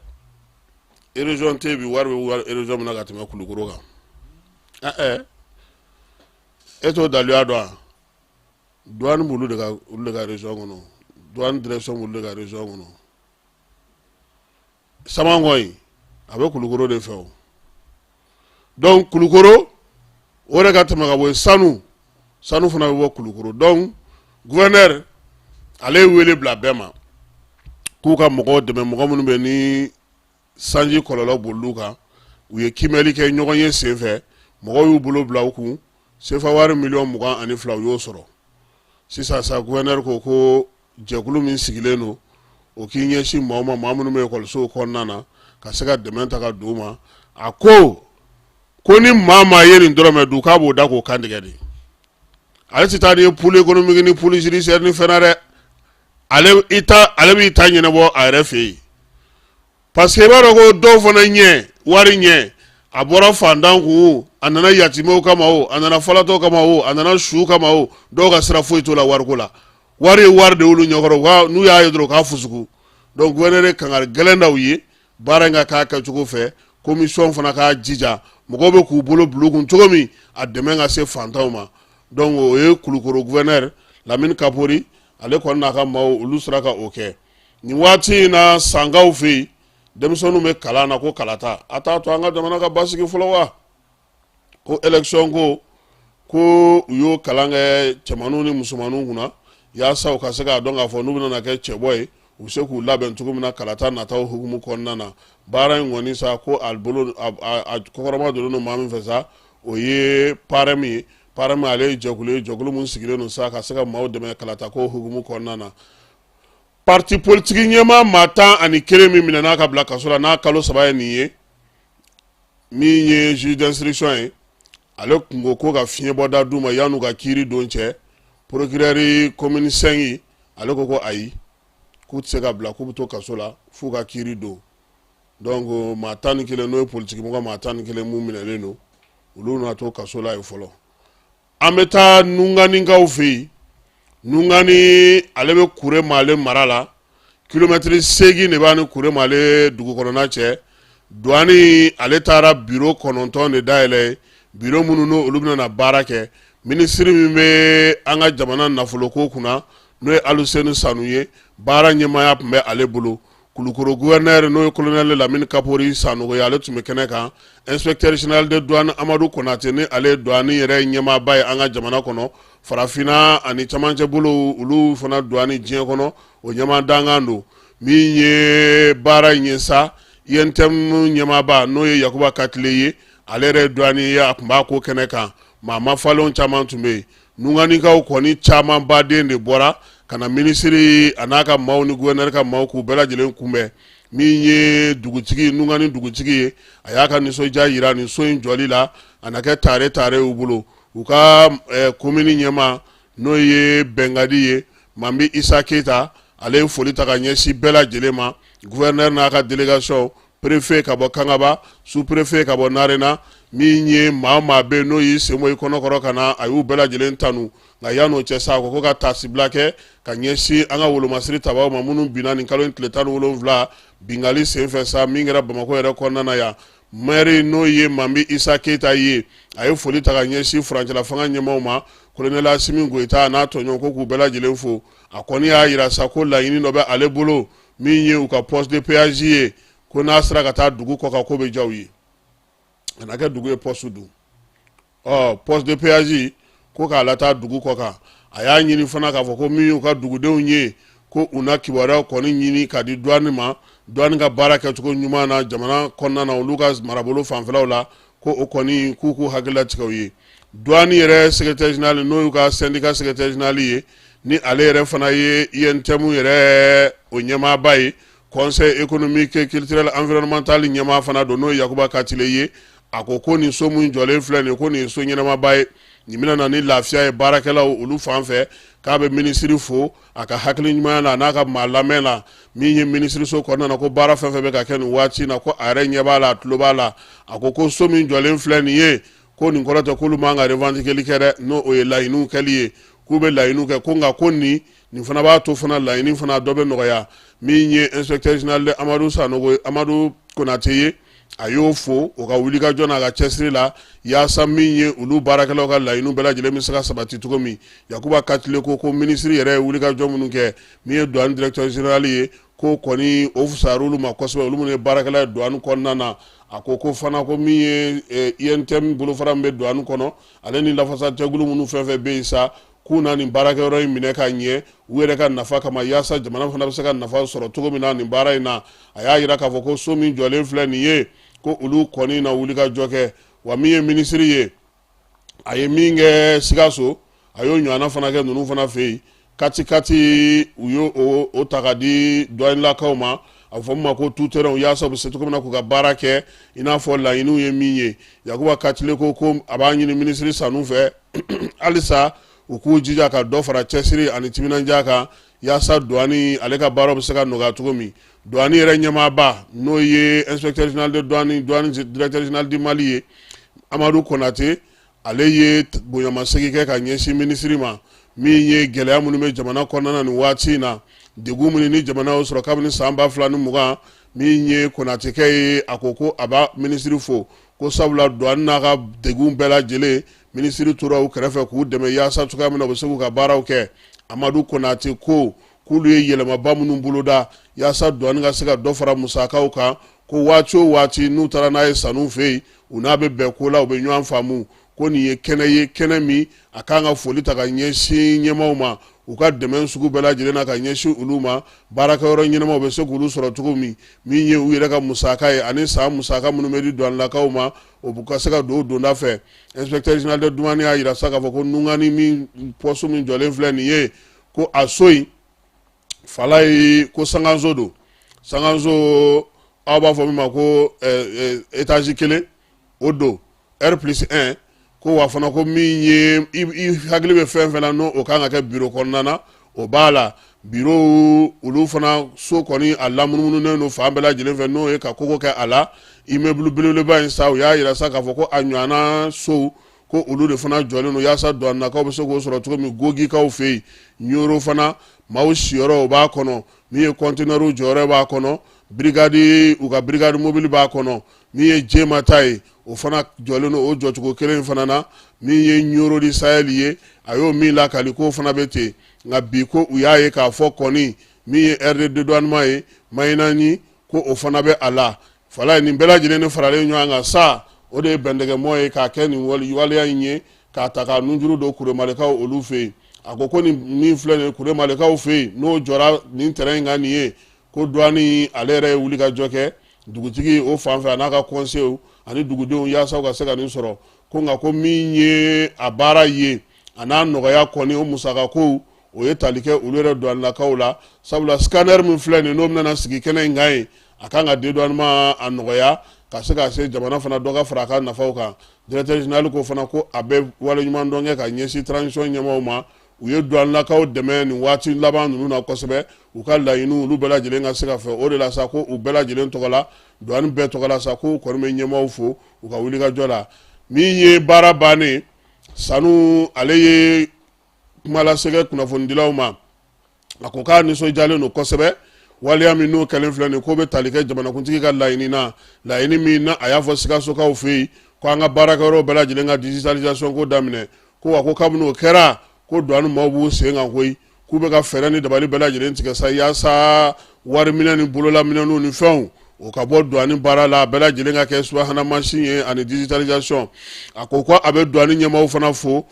Région tɛ bi wari bɛ région min na ka tɛmɛ Kulukoro kan. Ɛɛ, e t'o daluya dɔn wa? Douane b'olu de ka olu de ka région kɔnɔ, douane direction b'olu de ka région kɔnɔ. Samankɔ in, a bɛ Kulukoro de fɛ o. Donc Kulukoro o de ka tɛmɛ ka bɔ yen. Sanu fana bɛ bɔ Kulukoro. Donc gouverneur, ale ye wele bila bɛɛ ma k'u ka mɔgɔw dɛmɛ, mɔgɔ minnu bɛ ni sanji kɔlɔlɔ bolil'u kan. U ye kiimɛli kɛ ɲɔgɔn ye senfɛ, mɔgɔw y'u bolo bila u kun, sefa wari miliyɔn 22, u y'o sɔrɔ sisan sa. Gouverneur ko ko jɛkulu min sigilen don, o k'i ɲɛsin maaw ma, maa minnu bɛ ekɔlisow kɔnɔna na, ka se ka dɛmɛ ta ka don u ma. A ko ko ni maa maa ye nin dɔrɔmɛ dun, k'a b'o da k'o kantigɛ de. Ale tɛ taa ni ye pool économique ni pool judiciaire ni fɛn na dɛ. Ale i ta, ale b'i ta ɲɛnabɔ a yɛrɛ fɛ yen, parce que i b'a dɔn ko dɔw fana ɲɛ wari ɲɛ, a bɔra fantan kun, a nana yatimɛw kama o, a nana falatɔw kama o, a nana su kama o, dɔw ka sira foyi t'o la wariko la. Wari ye wari de y'olu ɲɛkɔrɔ, n'u y'a ye dɔrɔn u k'a fusugu. Donc gouverneur ye kangari gɛlɛn da u ye baara in ka k'a kɛcogo fɛ. Commission fana k'a jija, mɔgɔw bɛ k'u bolo bila u kun cogo min, a dɛmɛ ka se fantanw ma. Donc o ye Kulukoro gouverneur Lamine Kapori, ale kɔni n'a ka maaw, olu sera ka o kɛ nin waati in na. Sankaw fɛ yen, denmisɛnninw bɛ kalan na, ko kalata a t'a to an ka jamana ka basigi fɔlɔ wa? Ko élection ko, ko u y'o kalan kɛ cɛmanninw ni musomanninw kunna yaasa u ka se k'a dɔn k'a fɔ n'u bɛna kɛ cɛbɔ ye, u bɛ se k'u labɛn cogo min na kalata nataw hukumu kɔnɔna na. Baara in kɔni sa, ko a bolo a kɔkɔrɔma donnen don maa min fɛ sa, o ye PAREM ye. PAREM, ale ye jɛkulu ye, jɛkulu min sigilen don sa ka se ka maaw dɛmɛ kalata ko hukumu kɔnɔna na. Parti politique ɲɛmaa maa 11 min minɛna ka bila kaso la n'a kalo 3 ye nin ye, min ye juge d'instruction ye, ale kun ko ko ka fiɲɛbɔda d'u ma yan'u ka kiiri don cɛ. Procureur commune 5, ale ko ko ayi, k'u tɛ se ka bila, k'u bɛ to kaso la f'u ka kiiri don. Donc maa 11, n'o ye politique mɔgɔ maa 11 mun minɛlen don, olu na to kaso la yen fɔlɔ. An bɛ taa Nunganinkaw fɛ yen. Nungani, ale bɛ Kuremale mara la, kilomɛtiri 8 de b'a ni Kuremale dugu kɔnɔna cɛ. Douane, ale taara biro 9 de dayɛlɛ, biro minnu n'o olu bɛna na baara kɛ. Minisiri min bɛ an ka jamana nafoloko kunna, n'o ye Aluseni Sanu ye, baara ɲɛmaaya tun bɛ ale bolo. Kulukoro gouverneur, n'o ye colonel Lamine Kapori Sanogo ye, ale tun bɛ kɛnɛ kan. Inspecteur général de douane Amadu Konate, ni ale ye douane yɛrɛ ɲɛmaaba ye an ka jamana kɔnɔ, farafinna ani camancɛ bolo, olu fana douane diɲɛ kɔnɔ, o ɲɛmaa dankan don. Min ye baara in ye sa, UNTM ɲɛmaaba, n'o ye Yakuba Katile ye, ale yɛrɛ ye douane ye, a tun b'a ko kɛnɛ kan. Maa mafalenw caman tun bɛ yen. Nunganikaw kɔni caman baden de bɔra ka na minisiri a n'a ka maaw ni gouverneur ka maaw k'u bɛɛ lajɛlen kunbɛn. Min ye dugutigi, Nungani dugutigi ye, a y'a ka nisɔndiya yira nin so in jɔli la, a na kɛ tare tare u bolo. U ka komini ɲɛmaa, n'o ye Bɛnkadi ye, Manbi Isa Keyita, ale ye foli ta ka ɲɛsin bɛɛ lajɛlen ma, gouverneur n'a ka délégation, préfet ka bɔ Kangaba, sous préfet ka bɔ Narena. Min ye maa o maa bɛ yen n'o y'i sen bɔ i kɔnɔkɔrɔ ka na, a y'u bɛɛ lajɛlen tanu. Nka yan'o cɛ sa, a ko ko ka taasibila kɛ ka ɲɛsin an ka wolomasiri tabaw ma minnu binna nin kalo in tile 17 binkanni senfɛ sa, min kɛra Bamakɔ yɛrɛ kɔnɔna na yan. Maire, n'o ye Manbi Isa Keyita ye, a ye foli ta ka ɲɛsin furancɛla fanga ɲɛmaaw ma, colonel Asimi Goyita n'a tɔɲɔgɔn, ko k'u bɛɛ lajɛlen fo. A kɔni y'a yira sa ko laɲini dɔ bɛ ale bolo, min ye u ka poste de péage ye, ko n'a sera ka taa dugu kɔ kan, ko bɛ diya u ye. A na kɛ dugu ye poste dun, ɔ poste de péage ko k'a lataa dugu kɔ kan. A y'a ɲini fana k'a fɔ ko min y'u ka dugudenw ye, ko u na kibaruya kɔni ɲini ka di douane ma, douane ka baara kɛcogo ɲuman na jamana kɔnɔna na, olu ka marabolo fanfɛlaw la, ko o kɔni k'u k'u hakili latigɛ u ye. Douane yɛrɛ secrétaire général, n'o y'u ka syndicat secrétaire général ye, ni ale yɛrɛ fana ye UNTM yɛrɛ o ɲɛmaaba ye, conseil économique culturel environnemental ɲɛmaa fana don, n'o ye Yakuba Katile ye, a ko ko nin so min jɔlen filɛ nin ye, ko nin ye so ɲɛnamaba ye, nin bɛna na ni lafiya ye baarakɛlaw olu fan fɛ. K'a bɛ minisiri fo a ka hakili ɲumanya la, n'a ka maa lamɛn la. Min ye minisiriso kɔnɔna na, ko baara fɛn fɛn bɛ ka kɛ nin waati in na, ko a yɛrɛ ɲɛ b'a la, a tulo b'a la. A ko ko so min jɔlen filɛ nin ye, ko nin kɔrɔ tɛ k'olu man ka revendiquer kɛ dɛ, n'o o ye laɲiniw kɛli ye, k'u bɛ laɲiniw kɛ, ko nka ko nin fana b'a to fana laɲini fana dɔ bɛ nɔgɔya. Min ye inspecteur général de Amadu Sanogo, Amadu Konate ye, a y'o fo o ka wulikajɔ n'a ka cɛsiri la, yaasa min ye olu baarakɛlaw ka laɲiniw bɛɛ lajɛlen bɛ se ka sabati cogo min. Yakuba Katile ko ko minisiri yɛrɛ ye wulikajɔ minnu kɛ, min ye douane directeur général ye, ko kɔni o fisayara olu ma kosɛbɛ, olu minnu ye baarakɛla ye douane kɔnɔna na. A ko ko fana ko min ye UNTM bolofara min bɛ douane kɔnɔ, ale ni lafasajɛkulu minnu fɛn fɛn bɛ yen sa, k'u na nin baarakɛyɔrɔ in minɛ ka ɲɛ u yɛrɛ ka nafa kama, yaasa jamana fana bɛ se ka nafa sɔrɔ cogo min na nin baara in na. A y'a jira k'a fɔ ko so min jɔlen filɛ nin ye, ko olu kɔni na wulikajɔ kɛ. Wa min ye minisiri ye, a ye min kɛ Sikaso, a y'o ɲɔgɔnna fana kɛ ninnu fana fɛ yen. Kati-kati, u y'o o ta ka di douanelakaw ma, a bɛ fɔ min ma ko tout terrain, yaasa u bɛ se cogo min na k'u ka baara kɛ i n'a fɔ laɲiniw ye min ye. Yakuba Katile ko ko a b'a ɲini minisiri Sanu fɛ halisa u k'u jija ka dɔ fara cɛsiri ani timinandiya kan, yaasa douane ale ka baaraw bɛ se ka nɔgɔya cogo min. Douane yɛrɛ ɲɛmaaba, n'o ye inspecteur général de douane, douane directeur général du Mali ye, Amadu Konate, ale ye bonyamasegin kɛ ka ɲɛsin minisiri ma. Min ye gɛlɛya minnu bɛ jamana kɔnɔna na nin waati in na, degun minnu ni jamana y'o sɔrɔ kabini san 2020, min ye Konatekɛ ye, a ko ko a b'a minisiri fo, ko sabula douane n'a ka degun bɛɛ lajɛlen, minisiri tora u kɛrɛfɛ k'u dɛmɛ yaasa cogoya min na u bɛ se k'u ka baaraw kɛ. Amadu Konate ko k'olu ye yɛlɛmaba minnu boloda yaasa douane ka se ka dɔ fara musakaw kan, ko waati o waati n'u taara n'a ye Sanu fɛ yen, u n'a bɛ bɛn ko la, u bɛ ɲɔgɔn faamu. Ko nin ye kɛnɛ ye, kɛnɛ min a kan ka foli ta ka ɲɛsin ɲɛmaaw ma, u ka dɛmɛ sugu bɛɛ lajɛlen na ka ɲɛsin olu ma, baarakɛyɔrɔ ɲɛnamaw bɛ se k'olu sɔrɔ cogo min, min ye u yɛrɛ ka musaka ye ani san musaka minnu bɛ di douanelakaw ma, o bɛ ka se ka don o donda fɛ. Inspecteur général de douane y'a jira sa k'a fɔ ko Nungani min poste min jɔlen filɛ nin ye, ko a so in fala ye ko sankanso don, sankanso aw b'a fɔ min ma ko étage kelen, o don R plus 1. Ko wa fana ko min ye i hakili bɛ fɛn fɛn na, n'o o kan ka kɛ bureau kɔnɔna na, o b'a la. Bureau olu fana so kɔni a lamunumununen don fan bɛɛ lajɛlen fɛ, n'o ye ka kogo kɛ a la. Immeuble belebeleba in sa, u y'a jira sa k'a fɔ ko a ɲɔgɔnna sow, ko olu de fana jɔlen don yaasa douanelakaw bɛ se k'o sɔrɔ cogo min Gogikaw fɛ yen. Ɲoro fana maaw siyɔrɔ o b'a kɔnɔ, min ye conteneur jɔyɔrɔ b'a kɔnɔ, brigade u ka brigade mobile b'a kɔnɔ. Min ye Jema ta ye, o fana jɔlen don o jɔcogo kelen in fana na. Min ye Ɲoro du Sahel ye, a y'o min lakali, k'o fana bɛ ten. Nka bi ko u y'a ye k'a fɔ kɔni min ye aire de dédouanement ye Mayinani, ko o fana bɛ a la. Fala nin bɛɛ lajɛlen ni faralen ɲɔgɔn kan sa, o de ye bɛndɛgɛmɔ ye k'a kɛ nin waleya in ye, k'a ta ka nunjuru don Kuremalekaw olu fɛ yen. A ko ko nin min filɛ nin ye Kuremalekaw fɛ yen, n'o jɔra nin terrain in kan nin ye, ko douane ale yɛrɛ ye wulikajɔ kɛ dugutigi o fan fɛ, a n'a ka conseil ani dugudenw, yaasa u ka se ka nin sɔrɔ. Ko nka ko min ye a baara ye a n'a nɔgɔya kɔni, o musaka kow, o ye tali kɛ olu yɛrɛ douanelakaw la, sabula scanner min filɛ nin, n'o bɛna sigi kɛnɛ in kan yen, a kan ka dédouanement a nɔgɔya ka se ka se jamana fana dɔ ka fara a ka nafaw kan. Directeur général ko fana ko a bɛ waleɲumandɔn kɛ ka ɲɛsin transition ɲɛmaaw ma, u ye douanelakaw dɛmɛ nin waati laban ninnu na kosɛbɛ, u ka laɲiniw olu bɛɛ lajɛlen ka se ka fɛ. O de la sa, ko u bɛɛ lajɛlen tɔgɔ la, douane bɛɛ tɔgɔ la sa, ko u kɔni bɛ ɲɛmaaw fo u ka wulikajɔ la. Min ye baara bannen, Sanu ale ye kuma lase kɛ kunnafonidilaw ma. A ko k'a nisɔndiyalen don kosɛbɛ waleya min n'o kɛlen filɛ nin, k'o bɛ tali kɛ jamanakuntigi ka laɲini na, laɲini min na a y'a fɔ Sikasokaw fɛ yen ko an ka baarakɛyɔrɔw bɛɛ lajɛlen ka digitalisation ko daminɛ. Ko wa ko kabini o kɛra, ko douane maaw b'u sen kan koyi, k'u bɛ ka fɛɛrɛ ni dabali bɛɛ lajɛlen tigɛ sa yaasa wariminɛ ni bololaminɛniw ni fɛnw o ka bɔ douane baara la, a bɛɛ lajɛlen ka kɛ subahana mansin ye ani digitalisation. A ko ko a bɛ douane ɲɛmaaw fana fo.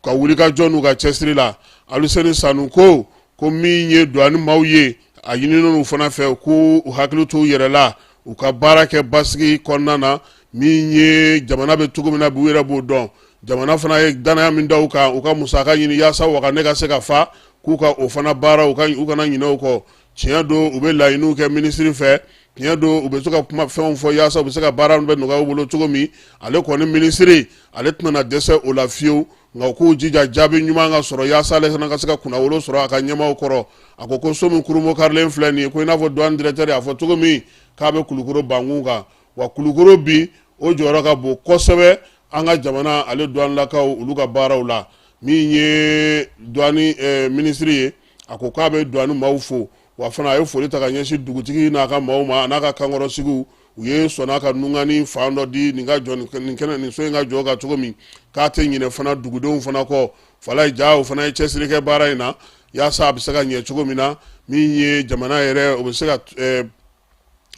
ka wulikajɔ n'u ka cɛsiri la. Aluseni Sanu ko ko min ye duwani maaw ye, a ɲininen u fana fɛ k'u hakili to u yɛrɛ la, u ka baara kɛ basigi kɔnɔna na. Min ye jamana bɛ cogo min na bi, u yɛrɛ b'o dɔn. Jamana fana ye danaya min da u kan, u ka musaka ɲini yaasa wagane ka se ka fa, k'u ka o fana baara, u kana ɲinɛ o kɔ. Tiɲɛ don, u bɛ laɲiniw kɛ minisiri fɛ. Tiɲɛ don, u bɛ se ka kuma fɛnw fɔ yaasa u bɛ se ka baara bɛ nɔgɔya u bolo cogo min. Ale kɔni minisiri, ale tɛna dɛsɛ o la fiyewu, nka u k'u jija jaabi ɲuman ka sɔrɔ yaasa ale fana ka se ka kunnawolo sɔrɔ a ka ɲɛmaaw kɔrɔ. A ko ko so min kurunbonkarilen filɛ nin ye, ko i n'a fɔ douane directeur y'a fɔ cogo min k'a bɛ Kulukoro bankun kan, wa Kulukoro bi o jɔyɔrɔ ka bon kosɛbɛ an ka jamana ale douanelakaw olu ka baaraw la. Min ye douane minisiri ye, a ko k'a bɛ douane maaw fo, wa fana a ye foli ta ka ɲɛsin dugutigi n'a ka maaw ma, a n'a ka kankɔrɔsigiw. U ye sɔnna ka nungani fan dɔ di nin ka jɔ nin kɛnɛ nin so in ka jɔ ka cogo min, k'a tɛ ɲinɛ fana dugudenw fana kɔ. Falaye Ja, o fana ye cɛsiri kɛ baara in na yaasa a bɛ se ka ɲɛ cogo min na. Min ye jamana yɛrɛ, o bɛ se ka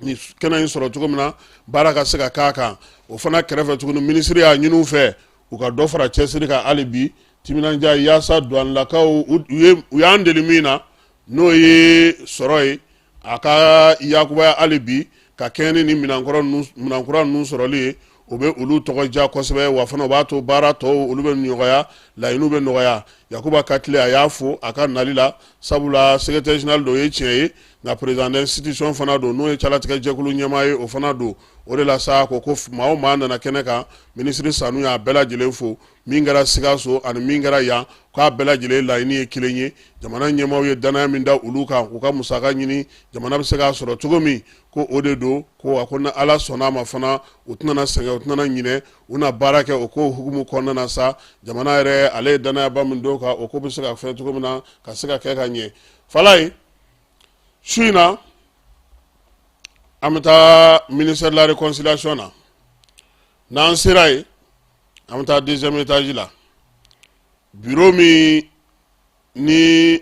nin kɛnɛ in sɔrɔ cogo min na, baara ka se ka k'a kan. O fana kɛrɛfɛ tuguni, minisiri y'a ɲini u fɛ u ka dɔ fara cɛsiri kan hali bi, timinandiya, yaasa douanelakaw u y'an deli min na, n'o ye sɔrɔ ye, a ka yakubaya hali bi ka kɛɲɛ ni nin minɛnkura ninnu sɔrɔli ye. O bɛ olu tɔgɔ diya kosɛbɛ, wa fana o b'a to baara tɔw olu bɛ nɔgɔya, laɲiniw bɛ nɔgɔya. Yakuba Katile, a y'a fo a ka nali la, sabula secrétaire général don, o ye tiɲɛ ye, nka président d'institution fana don, n'o ye calatigɛ jɛkulu ɲɛmaa ye, o fana don. O de la sa, ko ko maa o maa nana kɛnɛ kan, minisiri Sanu y'a bɛɛ lajɛlen fo, min kɛra Sikaso ani min kɛra yan, k'a bɛɛ lajɛlen laɲini ye kelen ye. Jamana ɲɛmaaw ye danaya min da olu kan k'u ka musaka ɲini, jamana bɛ se k'a sɔrɔ cogo min, ko o de don. Ko a ko ni Ala sɔnna a ma fana, u tɛna sɛgɛn, u tɛna ɲinɛ, u na baara kɛ o ko hukumu kɔnɔna na sa. Jamana yɛrɛ, ale ye danayaba min d'o kan, o ko bɛ se ka fɛn cogo min na ka se ka kɛ ka ɲɛ. Falaye, su in na an bɛ taa ministère de la réconciliation na. N'an sera yen, an bɛ taa deuxième étage la, bureau min ni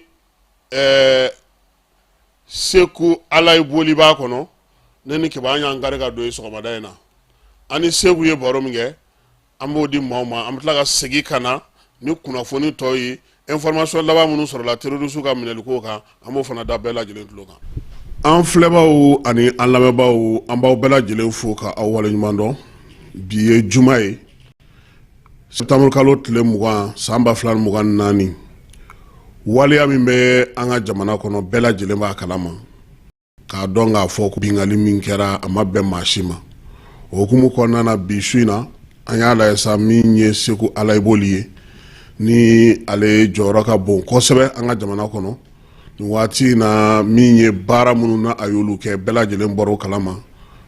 Seku Alayi Boli b'a kɔnɔ. Ne ni Keba, an y'an kari ka don yen sɔgɔmada in na. An ni Seku ye baro min kɛ, an b'o di maaw ma. An bɛ tila ka segin ka na ni kunnafoni tɔw ye, information laban minnu sɔrɔla terroriste ka minɛliko kan, an b'o fana da bɛɛ lajɛlen tulo kan. An filɛbaaw ani an lamɛnbaaw, an b'aw bɛɛ lajɛlen fo ka aw waleɲuman dɔn. Bi ye juma ye, septembre kalo tile 20, san 2024. Waleya min bɛ an ka jamana kɔnɔ, bɛɛ lajɛlen b'a kalama k'a dɔn k'a fɔ ko binkanni min kɛra, a ma bɛn maa si ma. O hukumu kɔnɔna na, bi su in na, an y'a lajɛ sa, min ye Seku Alayi Boli ye, ni ale jɔyɔrɔ ka bon kosɛbɛ an ka jamana kɔnɔ nin waati in na, min ye baara minnu na a y'olu kɛ, bɛɛ lajɛlen bɔra o kalama.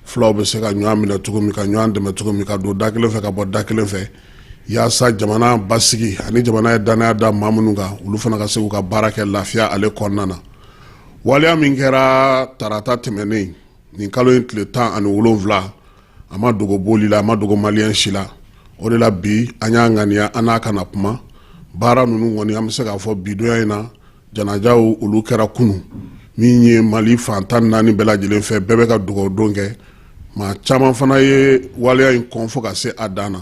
Fulaw bɛ se ka ɲɔgɔn minɛ cogo min, ka ɲɔgɔn dɛmɛ cogo min, ka don da kelen fɛ ka bɔ da kelen fɛ, yaasa jamana basigi ani jamana ye danaya da maa minnu kan, olu fana ka se k'u ka baara kɛ lafiya ale kɔnɔna na. Waleya min kɛra tarata tɛmɛnen, nin kalo in tile 17, a ma dogo Boli la, a ma dogo maliyɛn si la. O de la bi an y'a ŋaniya an n'a kana kuma baara ninnu kɔni. An bɛ se k'a fɔ bi donya in na, janajaw olu kɛra kunun, min ye Mali fan 14 bɛɛ lajɛlen fɛ, bɛɛ bɛ ka dugawu don kɛ. Maa caman fana ye waleya in kɔn fo ka se a dan na.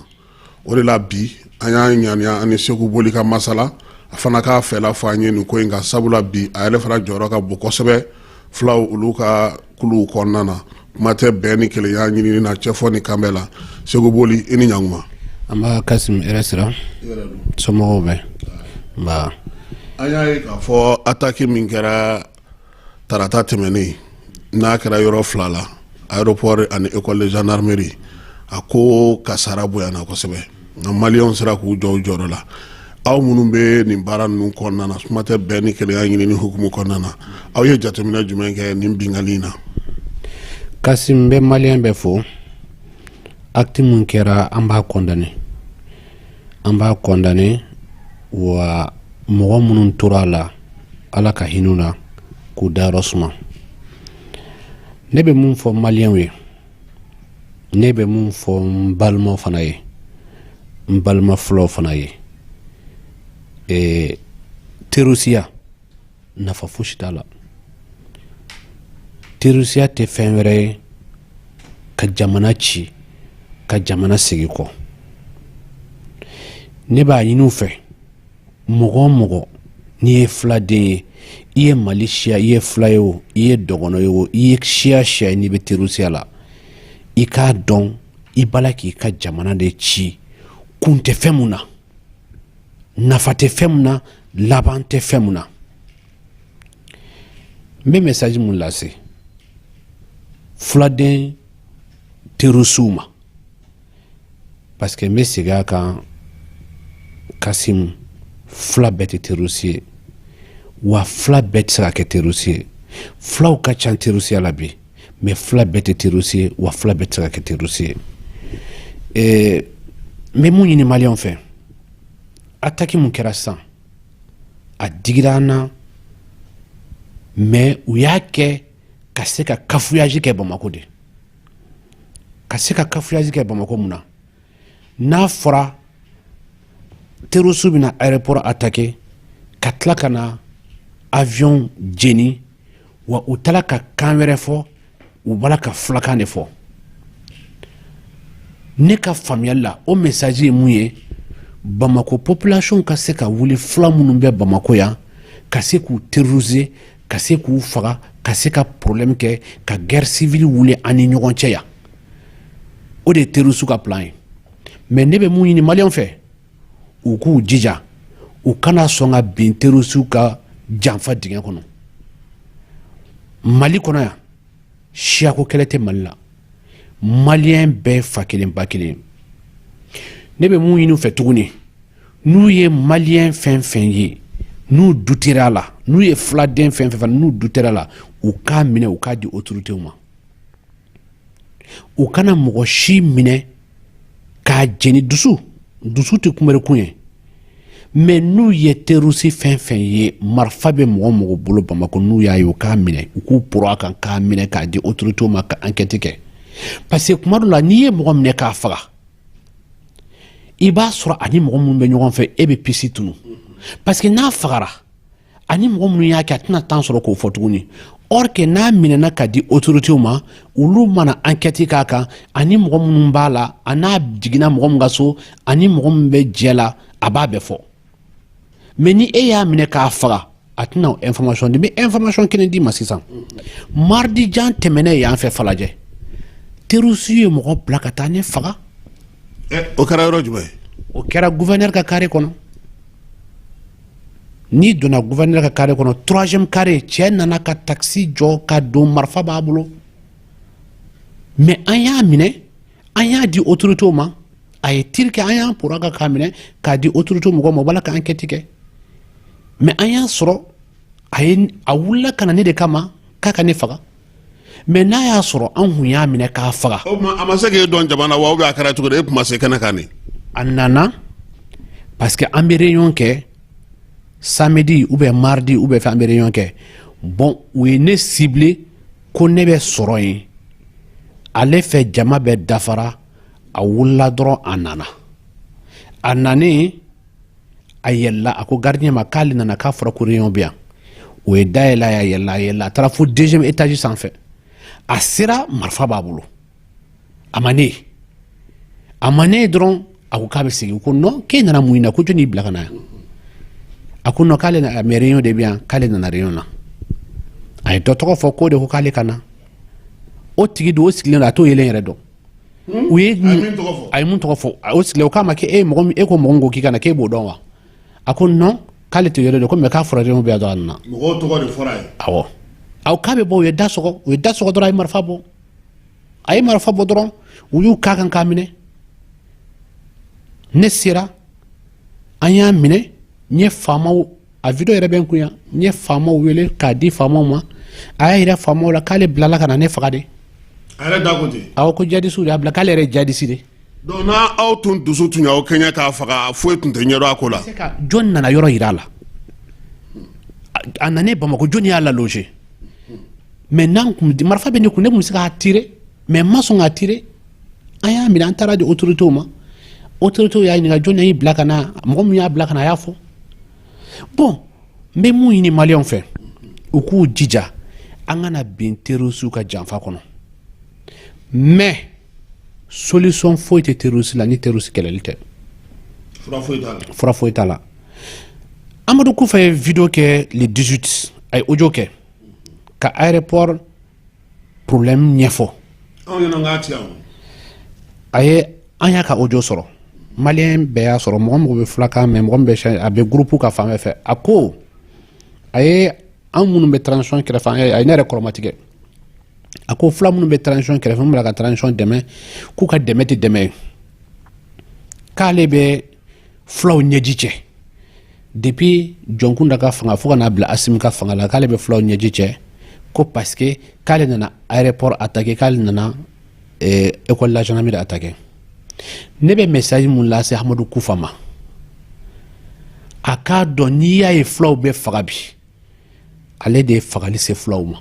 O de la bi an y'a ŋaniya an ni Seku Boli ka masala, a fana k'a fɛla fɔ an ye nin ko in kan, sabula bi a yɛrɛ fana jɔyɔrɔ ka bon kosɛbɛ fulaw olu ka kuluw kɔnɔna na, kuma tɛ bɛn ni kelenya ɲinini na cɛfɔ ni kanbɛn la. Seku Boli, i ni ɲankuma. An Kasim, hɛrɛ sira, somɔgɔw bɛ? Nba. An y'a ye k'a fɔ attaque min kɛra tarata tɛmɛnen, n'a kɛra yɔrɔ fila la, aéroport ani école de gendarmerie, a ko kasara bonyana kosɛbɛ, nka maliyɛnw sera k'u jɔ u jɔyɔrɔ la. Aw minnu bɛ nin baara ninnu kɔnɔna na, kuma tɛ bɛn ni kelenya ɲinini hukumu kɔnɔna na, aw ye jateminɛ jumɛn kɛ nin binkanni in na? Kasim, bɛ maliyɛn bɛɛ fo. Acte min kɛra, an b'a condamner, an b'a condamner, wa mɔgɔ minnu tora a la, Ala ka hinɛ u la k'u dayɔrɔ suma. Ne bɛ mun fɔ maliyɛnw ye, ne bɛ mun fɔ n balimaw fana ye, n balima fulaw fana ye, terrorisiya nafa fosi t'a la. Terrorisiya tɛ fɛn wɛrɛ ye ka jamana ci, ka jamana segin kɔ. Ne b'a ɲini u fɛ. Mɔgɔ o mɔgɔ n'i ye filaden ye, i ye Mali siya, i ye fila ye o, i ye dɔgɔnɔ ye o, i ye siya siya ye, n'i bɛ terrorisiya la, i k'a dɔn i b'a la k'i ka jamana de ci. Kun tɛ fɛn mun na, nafa tɛ fɛn mun na, laban tɛ fɛn mun na. N bɛ message mun lase fuladen terrorisiw ma, parce que n bɛ segin a kan, Kasimu, fila bɛɛ tɛ terroriste ye, wa fila bɛɛ tɛ se ka kɛ terroriste ye. Filaw ka ca terrorisiya la bi, mais fila bɛɛ tɛ terroriste ye, wa fila bɛɛ tɛ se ka kɛ terroriste ye. N bɛ mun ɲini maliyɛnw fɛ? Attaque mun kɛra sisan, a digira an na, mais u y'a kɛ ka se ka cafouillage kɛ Bamakɔ de, ka se ka cafouillage kɛ Bamakɔ. Mun na? N'a fɔra terroriste bɛna aéroport attaquer, ka tila ka na avion jeni, wa u taara ka kan wɛrɛ fɔ, u b'a ka fulakan de fɔ. Ne ka faamuyali la, o message ye mun ye? Bamakɔ population ka se ka wuli, fula minnu bɛ Bamakɔ yan, ka se k'u terroriser, ka se k'u faga, ka se ka problème kɛ, ka guerre civile wuli an ni ɲɔgɔn cɛ yan. O de ye terroriste ka plan ye. Mais ne bɛ mun ɲini maliyɛnw fɛ? U k'u jija, u kana sɔn ka bin terroriste ka janfa dingɛ kɔnɔ. Mali kɔnɔ yan, siyako kɛlɛ tɛ Mali la. Maliyɛn bɛɛ fa kelen ba kelen. Ne bɛ mun ɲini u fɛ tuguni? N'u ye maliyɛn fɛn fɛn ye, n'u dutera a la, n'u ye filaden fɛn fɛn n'u dutera a la, u k'a minɛ, u k'a di autoritéw ma. U kana mɔgɔ si minɛ k'a jeni. Dusu tɛ kunbɛrikun ye. Mais n'u ye terroriste fɛn fɛn ye, marifa bɛ mɔgɔ mɔgɔ bolo Bamakɔ, n'u y'a ye, u k'a minɛ, u k'u poro a kan k'a minɛ k'a di autoritéw ma ka enquête kɛ. Parce que kuma dɔ la, n'i ye mɔgɔ minɛ k'a faga, i b'a sɔrɔ ani mɔgɔ minnu bɛ ɲɔgɔn fɛ, e bɛ piste tunu. Parce que n'a fagara, ani mɔgɔ minnu y'a kɛ, a tɛna temps sɔrɔ k'o fɔ tuguni. Or que n'a minɛna ka di autoritéw ma, olu mana enquête k'a kan, ani mɔgɔ minnu b'a la, a n'a jiginna mɔgɔ min ka so, ani mɔgɔ min bɛ jɛ la, a b'a bɛɛ fɔ. Mais ni e y'a minɛ k'a faga, a tɛna information di. N bɛ information kelen d'i ma sisan. Mardi jan tɛmɛnen yan fɛ Falajɛ, terroriste ye mɔgɔ bila ka taa ne faga. O kɛra yɔrɔ jumɛn? O kɛra gouverneur ka carré kɔnɔ. N'i donna gouverneur ka carré kɔnɔ, troisième carré, cɛ nana ka taxi jɔ ka don, marifa b'a bolo. Mais an y'a minɛ, an y'a di autorités ma. A ye tir kɛ, an y'an poro a kan k'a minɛ k'a di autorités mɔgɔw ma. U b'a la ka enquête kɛ. Mais an y'a sɔrɔ a ye a wulila ka na ne de kama k'a ka ne faga. Mais n'a y'a sɔrɔ an kun y'a minɛ k'a faga. O tuma, a ma se k'e dɔn jama na wa, ou bien a kɛra cogo di? E tun ma se kɛnɛ kan de? A nana parce que an bɛ réunion kɛ samedi ou bien mardi ou bien fɛn, an bɛ réunion kɛ. Bon, u ye ne ciblé ko ne bɛ sɔrɔ yen ale fɛ. Jama bɛɛ dafara, a wulila dɔrɔn, a nana. A nanen, a yɛlɛla, a ko gardien ma k'ale nana, k'a fɔra ko réunion bɛ yan. O ye da yɛlɛ, a yɛlɛla, a yɛlɛla, a taara fo deuxième étage sanfɛ. A sera, marifa b'a bolo. A ma ne ye, a ma ne ye dɔrɔn, a ko k'a bɛ segin. Ko non, k'e nana mun na? Ko jɔn y'i bila ka na yan? A ko non, k'ale na, mais réunion de bɛ yan, k'ale nana réunion na. A ye dɔ tɔgɔ fɔ k'o de ko k'ale ka na. O tigi don, o sigilen don, a t'o yelen yɛrɛ dɔn. U ye a ye mun tɔgɔ fɔ? O sigilen, o k'a ma k'e ye mɔgɔ min, e ko mɔgɔ min ko k'i ka na, k'e b'o dɔn wa? A ko non, k'ale t'o yɛrɛ dɔn ko, mais k'a fɔra réunion bɛ yan dɔrɔn, a nana. Mɔgɔw tɔgɔ de fɔra a ye. Awɔ, aw k'a bɛ bɔ. U ye da sɔgɔ, u ye da sɔgɔ dɔrɔn, a ye marifa bɔ. A ye marifa bɔ dɔrɔn, u y'u k'a kan k'a minɛ. Ne sera, an y'a minɛ. N ye faamaw, a vidéo yɛrɛ bɛ n kun yan, n ye faamaw wele k'a di faamaw ma. A y'a yira faamaw la k'ale bilala ka na ne faga de. A yɛrɛ da ko ten? Awɔ, ko jadisiw de y'a bila, k'ale yɛrɛ ye jadisi de. Donc n'a aw tun dusu tun y'aw kɛɲɛ k'a faga, foyi tun tɛ ɲɛdɔn a ko la. Jɔn nana yɔrɔ yira a la? A nanen Bamakɔ, jɔn y'a la loger? Mais n'an kun marifa bɛ ne kun, ne kun bɛ se k'a tirer, mais n ma sɔn k'a tirer. An y'a minɛ, an taara di autorités ma. Autorités y'a ɲininka jɔn y'i bila ka na. Mɔgɔ min y'a bila ka na, a y'a fɔ. Bon, n bɛ mun ɲini maliyɛnw fɛ? U k'u jija, an kana bin terroriste ka janfa kɔnɔ. Mais solution foyi tɛ terroriste la ni terroriste kɛlɛli tɛ. Fura foyi t'a la. Fura foyi t'a la. Amadu Kufa ye vidéo kɛ le 18, a ye audio kɛ ka aéroport problème ɲɛfɔ. Anw ɲɛna k'a ti yan. A ye, an y'a ka audio sɔrɔ, maliyɛn bɛɛ y'a sɔrɔ, mɔgɔ mɔgɔ bɛ fulakan mɛn, mɔgɔ min bɛ, a bɛ groupe ka fan bɛɛ fɛ. A ko a ye an minnu bɛ transition kɛrɛfɛ, a ye ne yɛrɛ kɔrɔmatigɛ. A ko fula minnu bɛ transition kɛrɛfɛ, min bɛ ka transition dɛmɛ, k'u ka dɛmɛ tɛ dɛmɛ ye, k'ale bɛ fulaw ɲɛji cɛ depuis Jɔnkunda ka fanga fo ka n'a bila Asimi ka fanga la, k'ale bɛ fulaw ɲɛji cɛ, ko parce que k'ale nana aéroport attaquer, k'ale nana école la gendarmerie attaquer. Ne bɛ message mun lase Amadu Kufa ma, a k'a dɔn n'i y'a ye fulaw bɛ faga bi, ale de ye fagali se fulaw ma,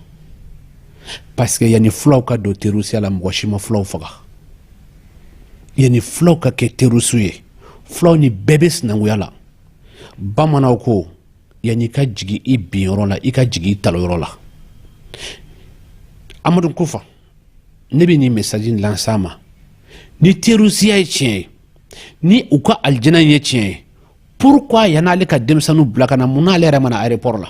parce que yanni fulaw ka don terrorisiya la, mɔgɔ si ma fulaw faga. Yanni fulaw ka kɛ terroriste ye, fulaw ni bɛɛ bɛ sinankunya la. Bamananw ko yanni i ka jigin i binyɔrɔ la, i ka jigin i talonyɔrɔ la. Amadu Kufa, ne bɛ nin message lancer a ma: ni terrorisiya ye tiɲɛ ye, ni u ka alijinɛ ye tiɲɛ ye, pourquoi yan'ale ka denmisɛnninw bila ka na, mun n'ale yɛrɛ ma na aéroport la?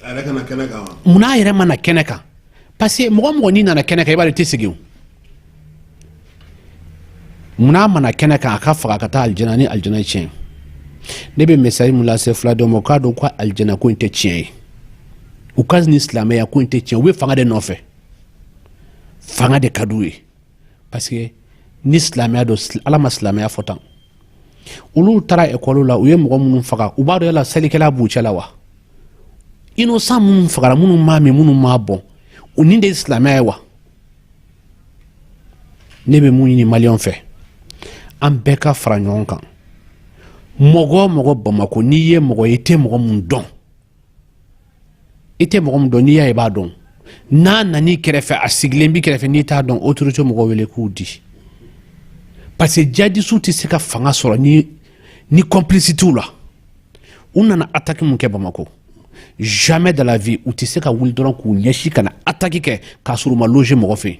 A yɛrɛ ka na kɛnɛ kan wa? Mun n'a yɛrɛ ma na kɛnɛ kan? Parce que mɔgɔ mɔgɔ n'i nana kɛnɛ kan, i b'a dɔn i tɛ segin o. Mun n'a ma na kɛnɛ kan, a ka faga ka taa alijana ni alijana ye tiɲɛ? Ne bɛ message mun lase filadenw ma, u k'a dɔn ko alijana ko in tɛ tiɲɛ ye, u ka ni silamɛya ko in tɛ tiɲɛ. U bɛ fanga de nɔfɛ, fanga de ka d'u ye, parce que ni silamɛya don, Ala ma silamɛya fɔ tan. Olu taara ekɔli la, u ye mɔgɔ minnu faga, u b'a dɔn yala salikɛla b'u cɛ la wa? Innocent minnu fagara, minnu m'a min, minnu m'a bɔn, o nin de ye silamɛya ye wa? Ne bɛ mun ɲini maliyɛnw fɛ, an bɛɛ ka fara ɲɔgɔn kan. Mɔgɔ o mɔgɔ Bamako, n'i ye mɔgɔ ye, i tɛ mɔgɔ mun dɔn, i tɛ mɔgɔ mun dɔn, n'i y'a ye i b'a dɔn, n'a nan'i kɛrɛfɛ, a sigilen b'i kɛrɛfɛ, n'i t'a dɔn, autorité mɔgɔw wele k'u di, parce que djihadistes tɛ se ka fanga sɔrɔ ni complicité la. U nana attaque mun kɛ Bamako, jamais de la vie u tɛ se ka wuli dɔrɔn k'u ɲɛsin ka na attaque kɛ k'a sɔrɔ u ma loger mɔgɔ fɛ yen.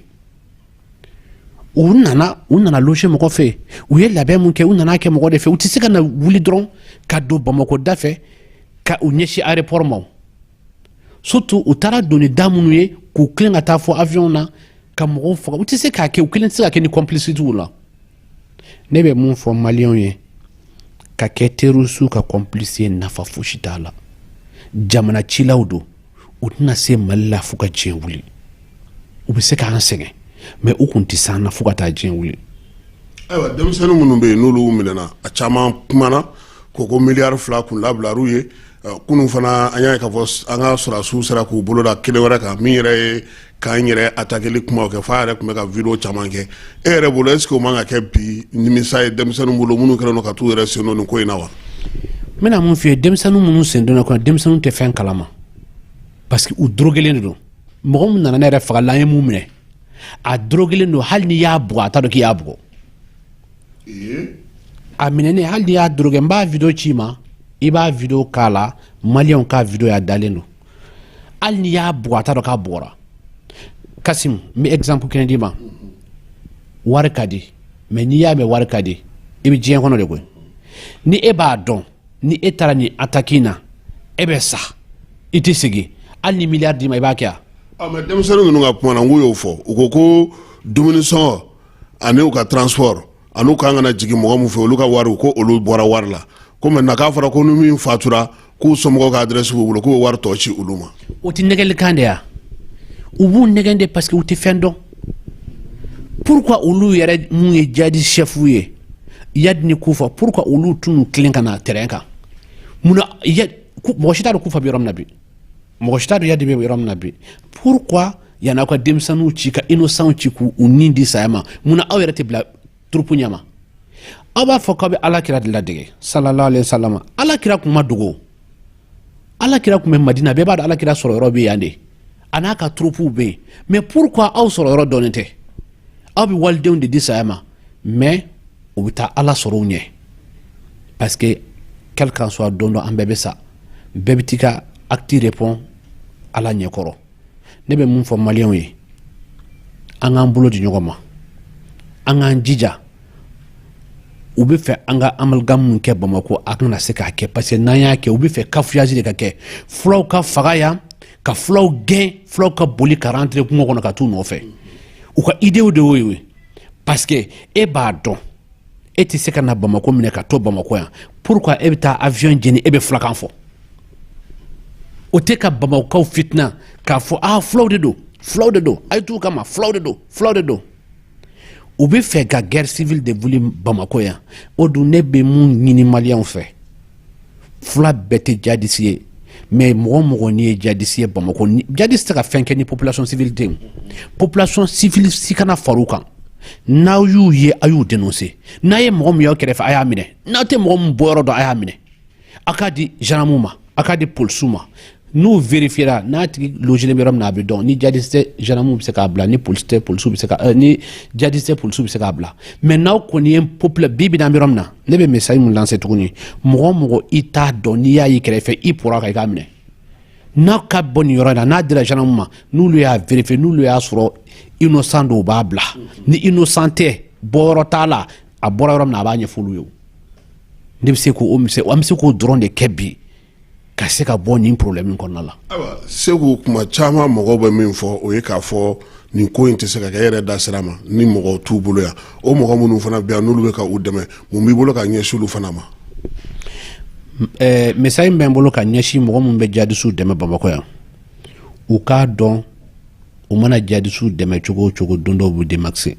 U nana loger mɔgɔ fɛ yen, u ye labɛn mun kɛ, u nana kɛ mɔgɔ de fɛ. U tɛ se ka na wuli dɔrɔn ka don Bamako da fɛ ka u ɲɛsin aéroport ma. Surtout u taara don ni da minnu ye, k'u tilen ka taa fɔ avion na ka mɔgɔw faga, u tɛ se k'a kɛ, u kelen tɛ se ka kɛ ni complicité la. Ne bɛ mun fɔ maliyɛnw ye? Ka kɛ terroriste ka complice ye, nafa fosi t'a la. Jamana cilaw don, u tɛna se Mali la fo ka diɲɛ wuli. U bɛ se k'an sɛgɛn, mais u kun tɛ s'an na fo ka taa diɲɛ wuli. Ayiwa, denmisɛnnin minnu bɛ yen n'olu minɛna, a caman kumana ko miliyari 2 kun labilar'u ye. Kunun fana, an y'a ye k'a fɔ an ka sɔrɔdasiw sera k'u bolo da kelen wɛrɛ kan, min yɛrɛ ye k'an yɛrɛ attaquer kumaw kɛ, f'a yɛrɛ tun bɛ ka vidéo caman kɛ. E yɛrɛ bolo, est ce que o man ka kɛ bi nimisa ye denmisɛnninw bolo, minnu kɛlen don ka t'u yɛrɛ sen don nin ko in na wa? N bɛna mun f'i ye? Denmisɛnnin minnu sen donna kɔnɔ, denmisɛnninw tɛ fɛn kalama, parce que u dorogelen de don. Mɔgɔ min nana ne yɛrɛ faga la, an ye mun minɛ, a dorogelen don. Hali n'i y'a bugɔ, a t'a dɔn k'i y'a bugɔ. A minɛnen, hali n'i y'a drogué, n b'a vidéo ci i ma, i b'a vidéo k'a la, maliyɛnw ka vidéo y'a dalen don. Hali n'i y'a bugɔ, a t'a dɔn k'a bugɔra. Kasim, n bɛ exemple kelen d'i ma. Wari ka di, mais n'i y'a mɛn wari ka di, i bɛ diɲɛ kɔnɔ de koyi. Ni e b'a dɔn ni e taara nin attaque in na, e bɛ sa, i tɛ segin, hali ni miliyari d'i ma, i b'a kɛ wa? Mais denmisɛnnin ninnu ka kuma na, n k'u y'o fɔ, u ko ko dumuni sɔngɔ ani u ka transport ani u kan ka na jigin mɔgɔ min fɛ, olu ka wari, ko olu bɔra wari la, ko maintenant k'a fɔra ko ni min fatura, k'u somɔgɔw ka adresse b'u bolo, k'u bɛ wari tɔ ci olu ma. O tɛ nɛgɛlikan de ya? U b'u nɛgɛn de, parce que u tɛ fɛn dɔn. Pourquoi olu yɛrɛ mun ye djihadiste chef ye, Iyad ni Kufa, pourquoi olu t'u tilen ka na terrain kan? Munna mɔgɔ si t'a dɔn Kufa bɛ yɔrɔ min na bi, mɔgɔ si t'a dɔn Iyad bɛ yɔrɔ min na bi? Pourquoi yan'aw ka denmisɛnninw ci, ka innocent ci, k'u nin di saya ma, munna aw yɛrɛ tɛ bila troupe ɲɛma? Aw b'a fɔ k'aw bɛ Ala kira de ladege, sallallahu alaihi wasallam. Ala kira kun ma dogo, Ala kira kun bɛ Madina, bɛɛ b'a dɔn Ala kira sɔrɔ yɔrɔ bɛ yan de, a n'a ka troupew bɛ yen. Mais pourquoi aw sɔrɔ yɔrɔ dɔnnen tɛ? Aw bɛ walidenw de di saya ma, mais u bɛ taa Ala sɔrɔ u ɲɛ, parce que quel qu'en soit, don dɔ an bɛɛ bɛ sa, bɛɛ bɛ t'i ka acte répond Ala ɲɛkɔrɔ. Ne bɛ mun fɔ maliyɛnw ye? An k'an bolo di ɲɔgɔn ma, an k'an jija. U bɛ fɛ an ka amalgame min kɛ Bamakɔ, a kana se k'a kɛ, parce que n'an y'a kɛ, u bɛ fɛ cafouillage de ka kɛ, fulaw ka faga yan, ka fulaw gɛn, fulaw ka boli ka rentrer kungo kɔnɔ ka t'u nɔfɛ. U ka idéew de y'o ye, parce que e b'a dɔn, e tɛ se ka na Bamakɔ minɛ ka to Bamakɔ yan. Pourquoi e bɛ taa avion jeni, e bɛ fulakan fɔ? O tɛ ka Bamakɔkaw fitina k'a fɔ aa, fulaw de don, fulaw de don, a ye t'u kama, fulaw de don, fulaw de don. U bɛ fɛ ka guerre civile de wuli Bamakɔ yan. O dun, ne bɛ mun ɲini Maliyɛnw fɛ? Fula bɛɛ tɛ jadisi ye, mais mɔgɔ mɔgɔ n'i ye jadisi ye Bamakɔ, jadisi tɛ ka fɛn kɛ ni population civile tɛ yen. Population civile si kana far'u kan. N'aw y'u ye, a y'u dénoncer. N'a ye mɔgɔ min y'aw kɛrɛfɛ, a y'a minɛ. N'aw tɛ mɔgɔ min bɔyɔrɔ dɔn, a y'a minɛ, a k'a di gendarme ma, a k'a di polisiw ma. N'u vérifiera, n'a tigi logelen bɛ yɔrɔ min na, a bɛ dɔn. Ni jadisi tɛ, gendarme bɛ se k'a bila. Ni polisi tɛ, polisiw bɛ se ka ni jadisi tɛ, polisiw bɛ se k'a bila. Mais n'aw kɔni ye popula bi bi, n'an bɛ yɔrɔ min na, ne bɛ message mun lancer tuguni? Mɔgɔ o mɔgɔ i t'a dɔn, n'i y'a y'i kɛrɛfɛ, i pɔrɔ kan, i k'a minɛ. N'a ka bɔ nin yɔrɔ in na, n'a dira gendarme ma, n'olu y'a vérifier, n'olu y'a sɔrɔ innocent don, u b'a bila. Ni innocent tɛ, bɔyɔrɔ t'a la, a bɔra yɔrɔ min na, a b'a ɲɛfɔ olu ye. Ne bɛ se k'o an bɛ se k'o dɔrɔn de kɛ bi ka se ka bɔ nin problème kɔnɔna la. Ayiwa Seku, kuma caman mɔgɔw bɛ min fɔ, o ye k'a fɔ nin ko in tɛ se ka kɛ. E yɛrɛ da sira ma ni mɔgɔw t'u bolo yan. O mɔgɔ minnu fana bɛ yan, n'olu bɛ ka u dɛmɛ, mun b'i bolo ka ɲɛsin olu fana ma? Message min bɛ n bolo ka ɲɛsin mɔgɔ minnu bɛ jadisiw dɛmɛ Bamakɔ yan, u k'a dɔn, u mana jadisiw dɛmɛ cogo o cogo, don dɔw b'u démasquer,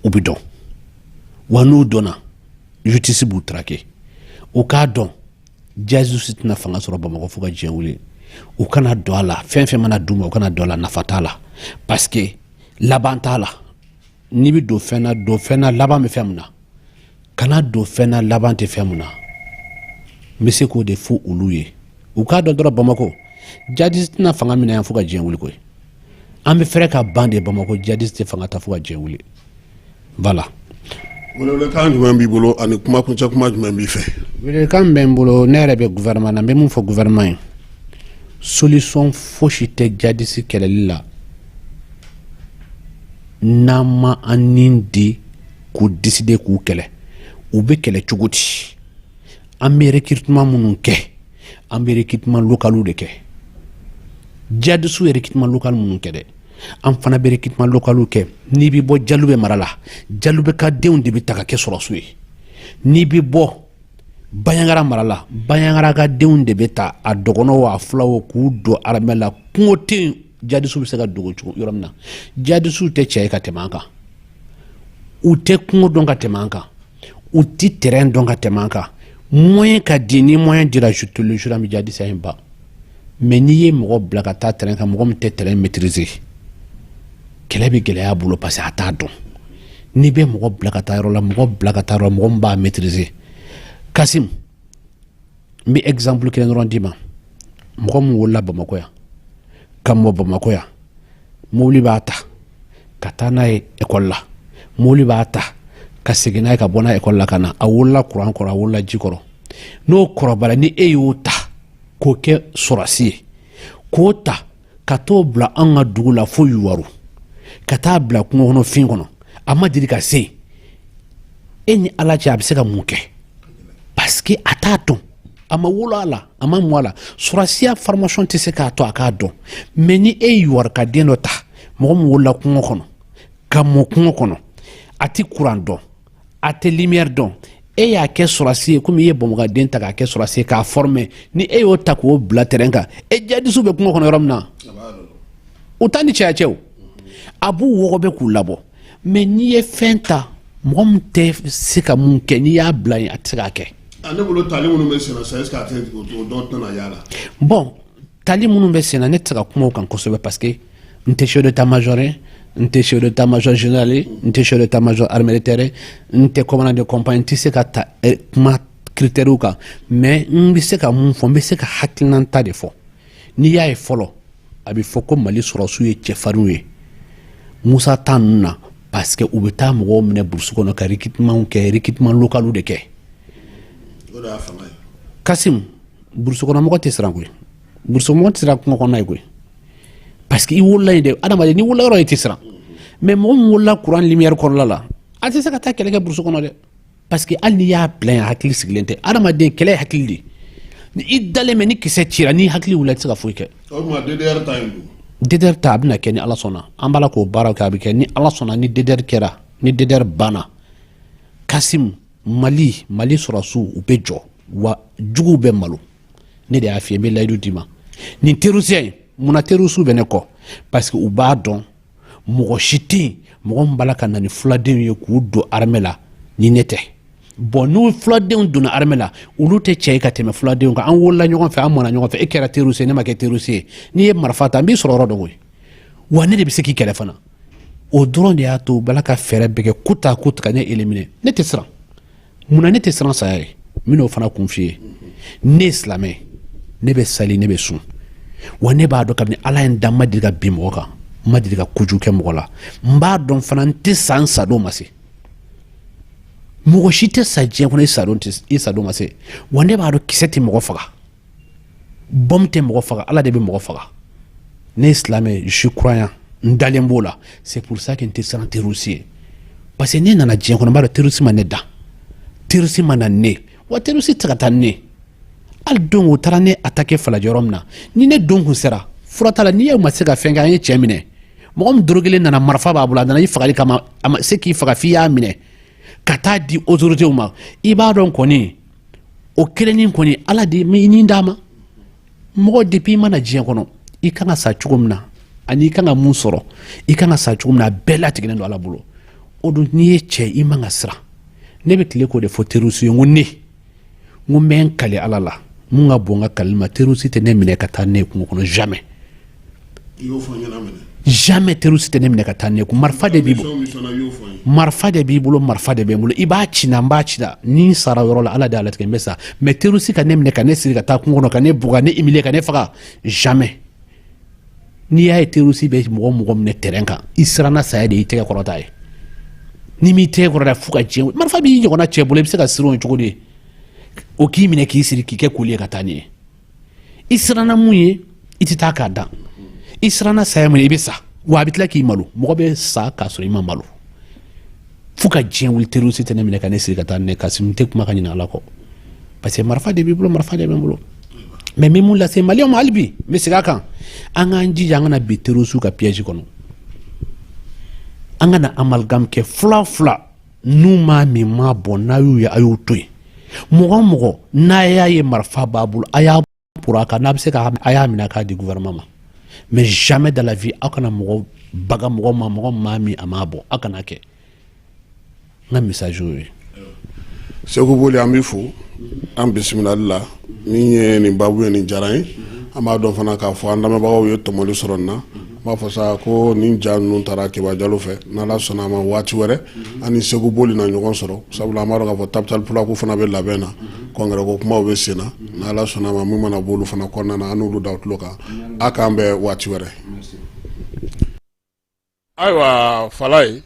u bɛ dɔn. Wa n'u dɔnna, justice b'u traquer. U k'a dɔn, jadisi tɛna fanga sɔrɔ Bamakɔ fo ka diɲɛ wuli. U kana don a la. Fɛn fɛn mana d'u ma, u kana don a la, nafa t'a la, parce que laban t'a la. N'i bɛ don fɛn na, don fɛn na laban bɛ fɛn min na. Kana don fɛn na laban tɛ fɛn min na. N bɛ se k'o de fɔ olu ye. U k'a dɔn dɔrɔn, Bamakɔ jadisi tɛna fanga minɛ yan fo ka diɲɛ wuli koyi. An bɛ fɛrɛ ka ban de. Bamakɔ jadisi tɛ fanga ta fo ka diɲɛ wuli. Voilà. Welewelekan jumɛn b'i bolo ani kumakuncɛ kuma jumɛn b'i fɛ? Welewelekan bɛ n bolo, ne yɛrɛ bɛ gouvernement na, n bɛ mun fɔ gouvernement ye? Solution fosi tɛ jadisi kɛlɛli la n'an ma an nin di k'u décider k'u kɛlɛ. U bɛ kɛlɛ cogo di? An bɛ recrutement minnu kɛ, an bɛ recrutement local de kɛ. Jadisiw ye recrutement local minnu kɛ dɛ, an fana bɛ recrutement local kɛ. N'i bɛ bɔ Jalubɛ mara la, Jalubɛ ka denw de bɛ ta ka kɛ sɔrɔsiw ye. N'i bɛ bɔ Baɲangara mara la, Baɲangara ka denw de bɛ ta, a dɔgɔnɔw, a fulaw, k'u don armée la. Kungo tɛ yen jadisiw bɛ se ka dogo cogo yɔrɔ min na. Jadisiw tɛ cɛ ye ka tɛmɛ an kan, u tɛ kungo dɔn ka tɛmɛ an kan, u tɛ terrain dɔn ka tɛmɛ an kan. Moyen ka di, ni moyen dira, je te le jure, an bɛ jadisiya in ban. Mais n'i ye mɔgɔ bila ka taa terrain kan, mɔgɔ min tɛ terrain maîtriser, kɛlɛ bɛ gɛlɛya a bolo, parce que a t'a dɔn. N'i bɛ mɔgɔ bila ka taa yɔrɔ la, mɔgɔ bila ka taa yɔrɔ, mɔgɔ min b'a maîtriser. Kasim, n bɛ exemple kelen dɔrɔn d'i ma. Mɔgɔ min wolola Bamakɔ yan, ka mɔ Bamakɔ yan, mobili b'a ta ka taa n'a ye ekɔli la, mobili b'a ta ka segin n'a ye ka bɔ n'a ye ekɔli la ka na. A wolola kuran kɔrɔ, a wolola ji kɔrɔ. N'o kɔrɔbayara, ni e y'o ta k'o kɛ sɔrɔsi ye, k'o ta ka t'o bila an ka dugu la fo Yuwaru, ka taa bila kungo kɔnɔ, fin kɔnɔ, a ma deli ka se yen, e ni Ala cɛ, a bɛ se ka mun kɛ? Parce que a t'a dɔn, a ma wolo a la, a ma mɔ a la. Sɔrɔsiya formation tɛ se k'a to a k'a dɔn. Mais ni e ye Yuwaru ka den dɔ ta, mɔgɔ min wolola kungo kɔnɔ ka mɔ kungo kɔnɔ, a tɛ kuran dɔn, a tɛ lumière dɔn, e y'a kɛ sɔrɔsi ye, komi i ye Bamakɔden ta k'a kɛ sɔrɔsi ye k'a former, ni e y'o ta k'o bila terrain kan, e jadisiw bɛ kungo kɔnɔ yɔrɔ min na, u t'a ni cɛya cɛ o, a b'u wɔgɔbɛ k'u labɔ. Mais n'i ye fɛn ta, mɔgɔ min tɛ se ka mun kɛ, n'i y'a bila yen, a tɛ se k'a kɛ. Ne bolo, tali minnu bɛ senna sisan, est ce que a tɛ o dɔ tɛna y'a la? Bon, tali minnu bɛ senna, ne tɛ se ka kuma o kan kosɛbɛ, parce que n tɛ chef d'état major ye, n tɛ chef d'état major général ye, n tɛ chef d'état major armée de terre, n tɛ commandant de compagnie, n tɛ se ka ta kuma critères kan. Mais n bɛ se ka mun fɔ? N bɛ se ka hakilinata de fɔ. N'i y'a ye fɔlɔ, a bɛ fɔ ko Mali sɔrɔsiw ye cɛfarinw ye Musa ta ninnu na, parce que u bɛ taa mɔgɔw minɛ burusi kɔnɔ ka recrutement kɛ, recrutement local de kɛ. Kasim, burusi kɔnɔ mɔgɔ tɛ siran koyi, burusi mɔgɔ tɛ siran kungo kɔnɔna ye koyi, parce que i wolola yen de. Adamaden, n'i wolola yɔrɔ, i tɛ siran. Mais mɔgɔ min wolola courant, lumière kɔrɔla la, A tɛ se ka taa kɛlɛ kɛ burusi kɔnɔ dɛ, parce que hali n'i y'a bila yen, a hakili sigilen tɛ. Adamaden, kɛlɛ ye hakili de. Ni i dalen bɛ, ni kisɛ cira, n'i hakili wulila, i tɛ se ka foyi kɛ. O tuma DDR ta in dun? DDR ta, a bɛna kɛ ni Ala sɔnna. An b'a la k'o baaraw kɛ, a bɛ kɛ ni Ala sɔnna. Ni DDR kɛra, ni DDR banna, Kasim, Mali sɔrɔdasiw, u bɛ jɔ wa juguw bɛ malo. Ne de y'a f'i ye, n bɛ layidu d'i ma. Nin terroriste in, munna terroriste bɛ ne kɔ? Parce que u b'a dɔn, mɔgɔ si tɛ yen, mɔgɔ min b'a la ka na ni fuladenw ye k'u don armée la ni ne tɛ. Bon, n'u fuladenw donna armée la, olu tɛ cɛ ye ka tɛmɛ fuladenw kan. An wolola ɲɔgɔn fɛ, an mɔna ɲɔgɔn fɛ. E kɛra terroriste ye, ne ma kɛ terroriste ye. N'i ye marifa ta, n b'i sɔrɔ yɔrɔ dɔn koyi. Wa ne de bɛ se k'i kɛlɛ fana. O dɔrɔn de y'a to u b'a la ka fɛɛrɛ bɛɛ kɛ kuta kuta ka ne éliminer. Ne tɛ siran. Munna ne tɛ siran saya ye? N bɛn'o fana kun f'i ye. Ne ye silamɛ ye, ne bɛ sali, ne bɛ sun. Wa ne b'a dɔn, kabini Ala ye n dan, n ma deli ka bin mɔgɔ kan, n ma deli ka kojugu kɛ mɔgɔ la. N b'a dɔn fana, n tɛ sa n sadon ma se. Mɔgɔ si tɛ sa diɲɛ kɔnɔ i sadon ma se. Wa ne b'a dɔn, kisɛ tɛ mɔgɔ faga, bombe tɛ mɔgɔ faga, Ala de bɛ mɔgɔ faga. Ne ye silamɛ, je suis croyant, n dalen b'o la. C'est pour ça que n tɛ siran terroriste ye, parce que ne nana diɲɛ kɔnɔ, n b'a dɔn terroriste ma ne dan, terroriste ma na ne wa, terroriste tɛ se ka taa ne. Hali don o taara ne attaquer Falajɛ yɔrɔ min na, ni ne don kun sera, fura t'a la. N'i ye ma se ka fɛn kɛ, an ye cɛ minɛ. Mɔgɔ min dorogelen nana, marifa b'a bolo, a nana i fagali kama, a ma se k'i faga f'i y'a minɛ ka taa di autorités ma. I b'a dɔn kɔni, o kelennin kɔni, Ala de i ni d'a ma. Mɔgɔ, depuis i mana diɲɛ kɔnɔ, i kan ka sa cogo min na, ani i kan ka mun sɔrɔ, i kan ka sa cogo min na, a bɛɛ latigɛlen don Ala bolo. O dun, n'i ye cɛ, i man ka siran. Ne bɛ tile k'o de fɔ terroriste ye. N ko ne, n ko n bɛ n kali Ala la, mun ka bon n ka kali ma, terroriste tɛ ne minɛ ka taa ne ye kungo kɔnɔ, jamais. I y'o fɔ n ɲɛna minɛ. Jamais terroriste tɛ ne minɛ ka taa ne kun. Marifa de b'i bolo, marifa de b'i bolo, marifa de bɛ n bolo. I b'a ci na, n b'a ci la. Ni n sara yɔrɔ la, Ala de y'a latigɛ, n bɛ sa. Mais terroriste ka ne minɛ, ka ne siri ka taa kungo kɔnɔ, ka ne bugɔ, ka ne humilier, ka ne faga, jamais. N'i y'a ye terroriste bɛ mɔgɔ mɔgɔ minɛ terrain kan, i siranna saya de, y'i tɛgɛ kɔrɔta ye. N'i m'i tɛgɛ kɔrɔta, fo ka diɲɛ, marifa b'i ɲɔgɔnna cɛ bolo, i bɛ se ka siran o cogo di? O k'i minɛ, k'i siri, k'i kɛ koli ye ka taa n'i ye. I siranna mun ye, i tɛ taa k'a dan. I siranna saya mun ye, i bɛ sa wa a bɛ tila k'i malo. Mɔgɔ bɛ sa k'a sɔrɔ i ma malo. Fo ka diɲɛ wuli, terroriste tɛ ne minɛ ka ne siri ka taa ne kasi. N tɛ kuma ka ɲinɛ Ala kɔ, parce que marifa de b'i bolo, marifa de bɛ n bolo. Mais n bɛ mun lase maliyɛnw ma hali bi, n bɛ segin a kan: an k'an jija, an kana bin terroriste ka piège kɔnɔ, an kana amalgame kɛ. Fila fila n'u m'a min m'a bɔn, n'a y'u ye, a y'u to yen. Mɔgɔ o mɔgɔ n'a y'a ye marifa b'a bolo, a y'a pour a kan, n'a bɛ se ka, a y'a minɛ k'a di gouvernement ma. Mais jamais dans la vie, aw kana mɔgɔ baga mɔgɔ ma, mɔgɔ maa min a m'a bɔ, aw kana kɛ. N ka message y'o ye. Segu Boli, an b'i fo an bisimilali la. Min ye nin baabu ye, nin diyara n ye. An b'a dɔn fana k'a fɔ an lamɛnbagaw ye tɔmɔli sɔrɔ nin na. N b'a fɔ sa ko nin ja ninnu taara Keba Jalo fɛ. N'Ala sɔnna a ma, waati wɛrɛ an ni Segu Boli na ɲɔgɔn sɔrɔ, sabula an b'a dɔn k'a fɔ Tabital Pulaku fana bɛ labɛn na, congrès ko kumaw bɛ sen na. N'Ala sɔnna a ma, min mana bɔ olu fana kɔnɔna na, an n'olu da tulo kan. A k'an bɛn waati wɛrɛ. Ayiwa Falaye,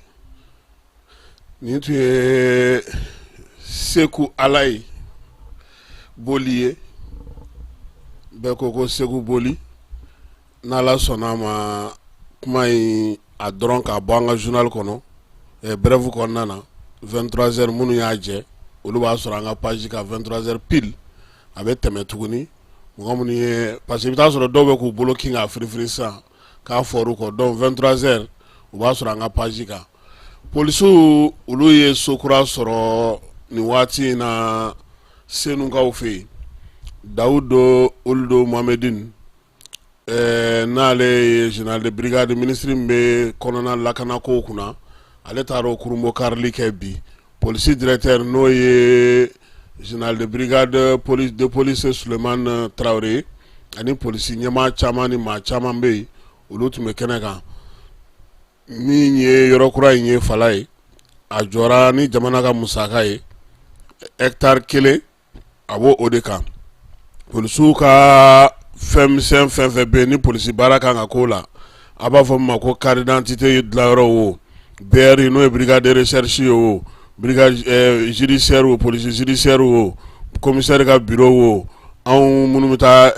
nin tun ye Seku Alayi Boli ye, bɛɛ ko ko Segu Boli. N'Ala sɔnna a ma, kuma in a dɔrɔn k'a bɔ an ka journal kɔnɔ, bref kɔnɔna na, 23 heures, minnu y'a jɛ, olu b'a sɔrɔ an ka page kan 23 heures pile. A bɛ tɛmɛ tuguni mɔgɔ minnu ye, parce que i bɛ taa sɔrɔ dɔw bɛ k'u bolo kin k'a firifiri sisan k'a fɔr'u kɔ. Donc 23 heures, u b'a sɔrɔ an ka page kan. Polisiw, olu ye so kura sɔrɔ nin waati in na Senukaw fɛ yen. Dawudo Oludo Mohamedine, n'ale ye général de brigade, ministre min bɛ kɔnɔna lakanako kunna, ale taara o kurunbon karili kɛ bi. Polisi directeur, n'o ye général de brigade de police Sulemani Tarawele, ani polisi ɲɛmaa caman ni maa caman bɛ yen, olu tun bɛ kɛnɛ kan. Min ye yɔrɔ kura in ye, Falaye, a jɔra ni jamana ka musaka ye, hectare 1, a b'o o de kan. Polisiw ka fɛnmisɛn fɛn fɛn bɛ yen ni polisi baara kan ka k'o la, a b'a fɔ min ma ko carte d'identité dilanyɔrɔ o, BR n'o ye brigade de recherche ye o, brigade judiciaire o, police judiciaire o, commissaire ka bureau o, anw minnu bɛ taa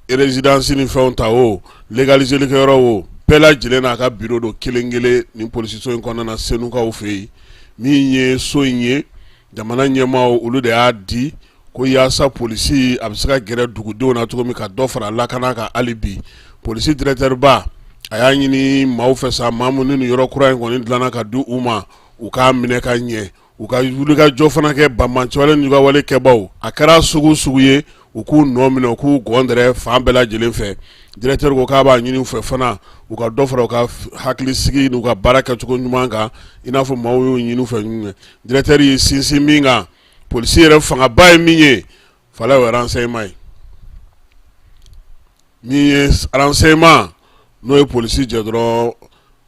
résidence ni fɛnw ta o, légaliser kɛyɔrɔ o, Bɛɛ lajɛlen n'a ka biro don kelen kelen nin polisiso in kɔnɔna na Senukaw fɛ yen. Min ye so in ye, jamana ɲɛmaaw olu de y'a di ko yaasa polisi a bɛ se ka gɛrɛ dugudenw na cogo min ka dɔ fara lakana kan. Hali bi polisi directeur ba a y'a ɲini maaw fɛ sa, maa minnu ni yɔrɔ kura in kɔni dilanna ka di u ma, u k'a minɛ ka ɲɛ, u ka wulikajɔ fana kɛ banbaanciwale ni wale kɛbaw, a kɛra sugu sugu ye, u k'u nɔ minɛ, u k'u gɔndɛrɛ fan bɛɛ lajɛlen fɛ. Directeur ko k'a b'a ɲini u fɛ fana u ka dɔ fara u ka hakilisigi n'u ka baara kɛcogo ɲuman kan, i n'a fɔ maaw y'o ɲini u fɛ. Directeur y'i sinsin min kan, polisi yɛrɛ fangaba ye min ye, fala o ye renseignement ye. Min ye renseignement, n'o ye polisi jɛ dɔrɔn,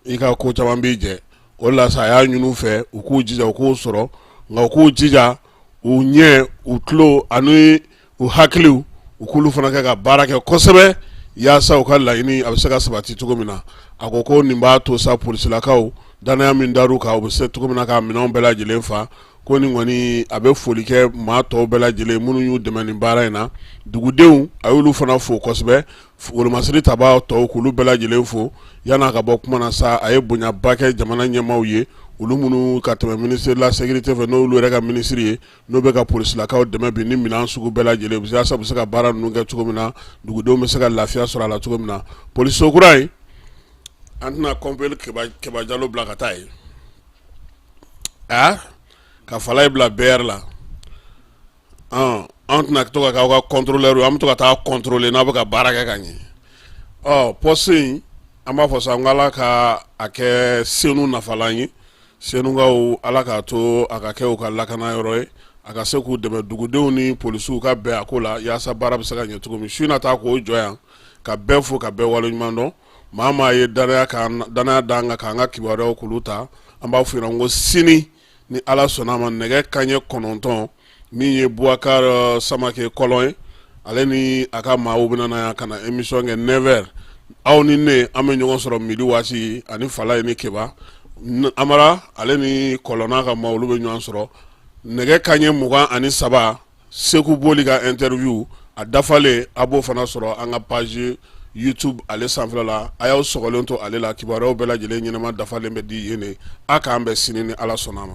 i ka ko caman b'i jɛ. O la sa, a y'a ɲini u fɛ u k'u jija u k'o sɔrɔ, nka u k'u jija u ɲɛ, u tulo ani u hakiliw, u k'olu fana kɛ ka baara kɛ kosɛbɛ yaasa u ka laɲini a bɛ se ka sabati cogo min na. A ko ko nin b'a to sa polisilakaw, danaya min dar'u kan, u bɛ se cogo min na ka minɛnw bɛɛ lajɛlen fa. Ko nin kɔni, a bɛ foli kɛ maa tɔw bɛɛ lajɛlen minnu y'u dɛmɛ nin baara in na. Dugudenw, a y'olu fana fo kosɛbɛ, wolomasiri tabaa tɔw, k'olu bɛɛ lajɛlen fo. Yan'a ka bɔ kuma na sa, a ye bonyaba kɛ jamana ɲɛmaaw ye, olu minnu ka tɛmɛ ministre de la sécurité fɛ, n'olu yɛrɛ ka minisiri ye, n'o bɛ ka polisilakaw dɛmɛ bi ni minɛn sugu bɛɛ lajɛlen, yaasa u bɛ se ka baara ninnu kɛ cogo min na, dugudenw bɛ se ka lafiya sɔrɔ a la cogo min na. Polisiso kura in, an tɛna kɔnpeli Keba Jalo bila ka taa yen, a ka fala bila BR la. An tɛna to ka k'aw ka contrôleur, an bɛ to ka taa contrôler n'a bɛ ka baara kɛ ka ɲɛ. Ɔ poste in, an b'a fɔ sa n ko Ala ka a kɛ Senu nafalan ye. Senukaw, Ala k'a to a ka kɛ u ka lakana yɔrɔ ye, a ka se k'u dɛmɛ, dugudenw ni polisiw ka bɛn a ko la yaasa baara bɛ se ka ɲɛ cogo min. Su in na ta k'o jɔ yan ka bɛɛ fo ka bɛɛ waleɲuman dɔn. Maa maa ye danaya d'an kan k'an ka kibaruyaw k'olu ta, an b'a f'u ɲɛna ko sini ni Ala sɔnna a ma, nɛgɛ kanɲɛ 9, min ye Bubakar Samake Kɔlɔn ye, ale ni a ka maaw bɛna na yan ka na émission kɛ 9 heures. Aw ni ne, an bɛ ɲɔgɔn sɔrɔ midi waati, ani Falaye ni Keba Amara, ale ni Kɔlɔn n'a ka maaw, olu bɛ ɲɔgɔn sɔrɔ nɛgɛ kanɲɛ 23. Seku Boli ka interview a dafalen, a b'o fana sɔrɔ an ka page YouTube ale sanfɛla la. A y'aw sɔgɔlen to ale la, kibaruyaw bɛɛ lajɛlen ɲɛnama dafalen bɛ di yen de. A k'an bɛn sini ni Ala sɔnna a ma.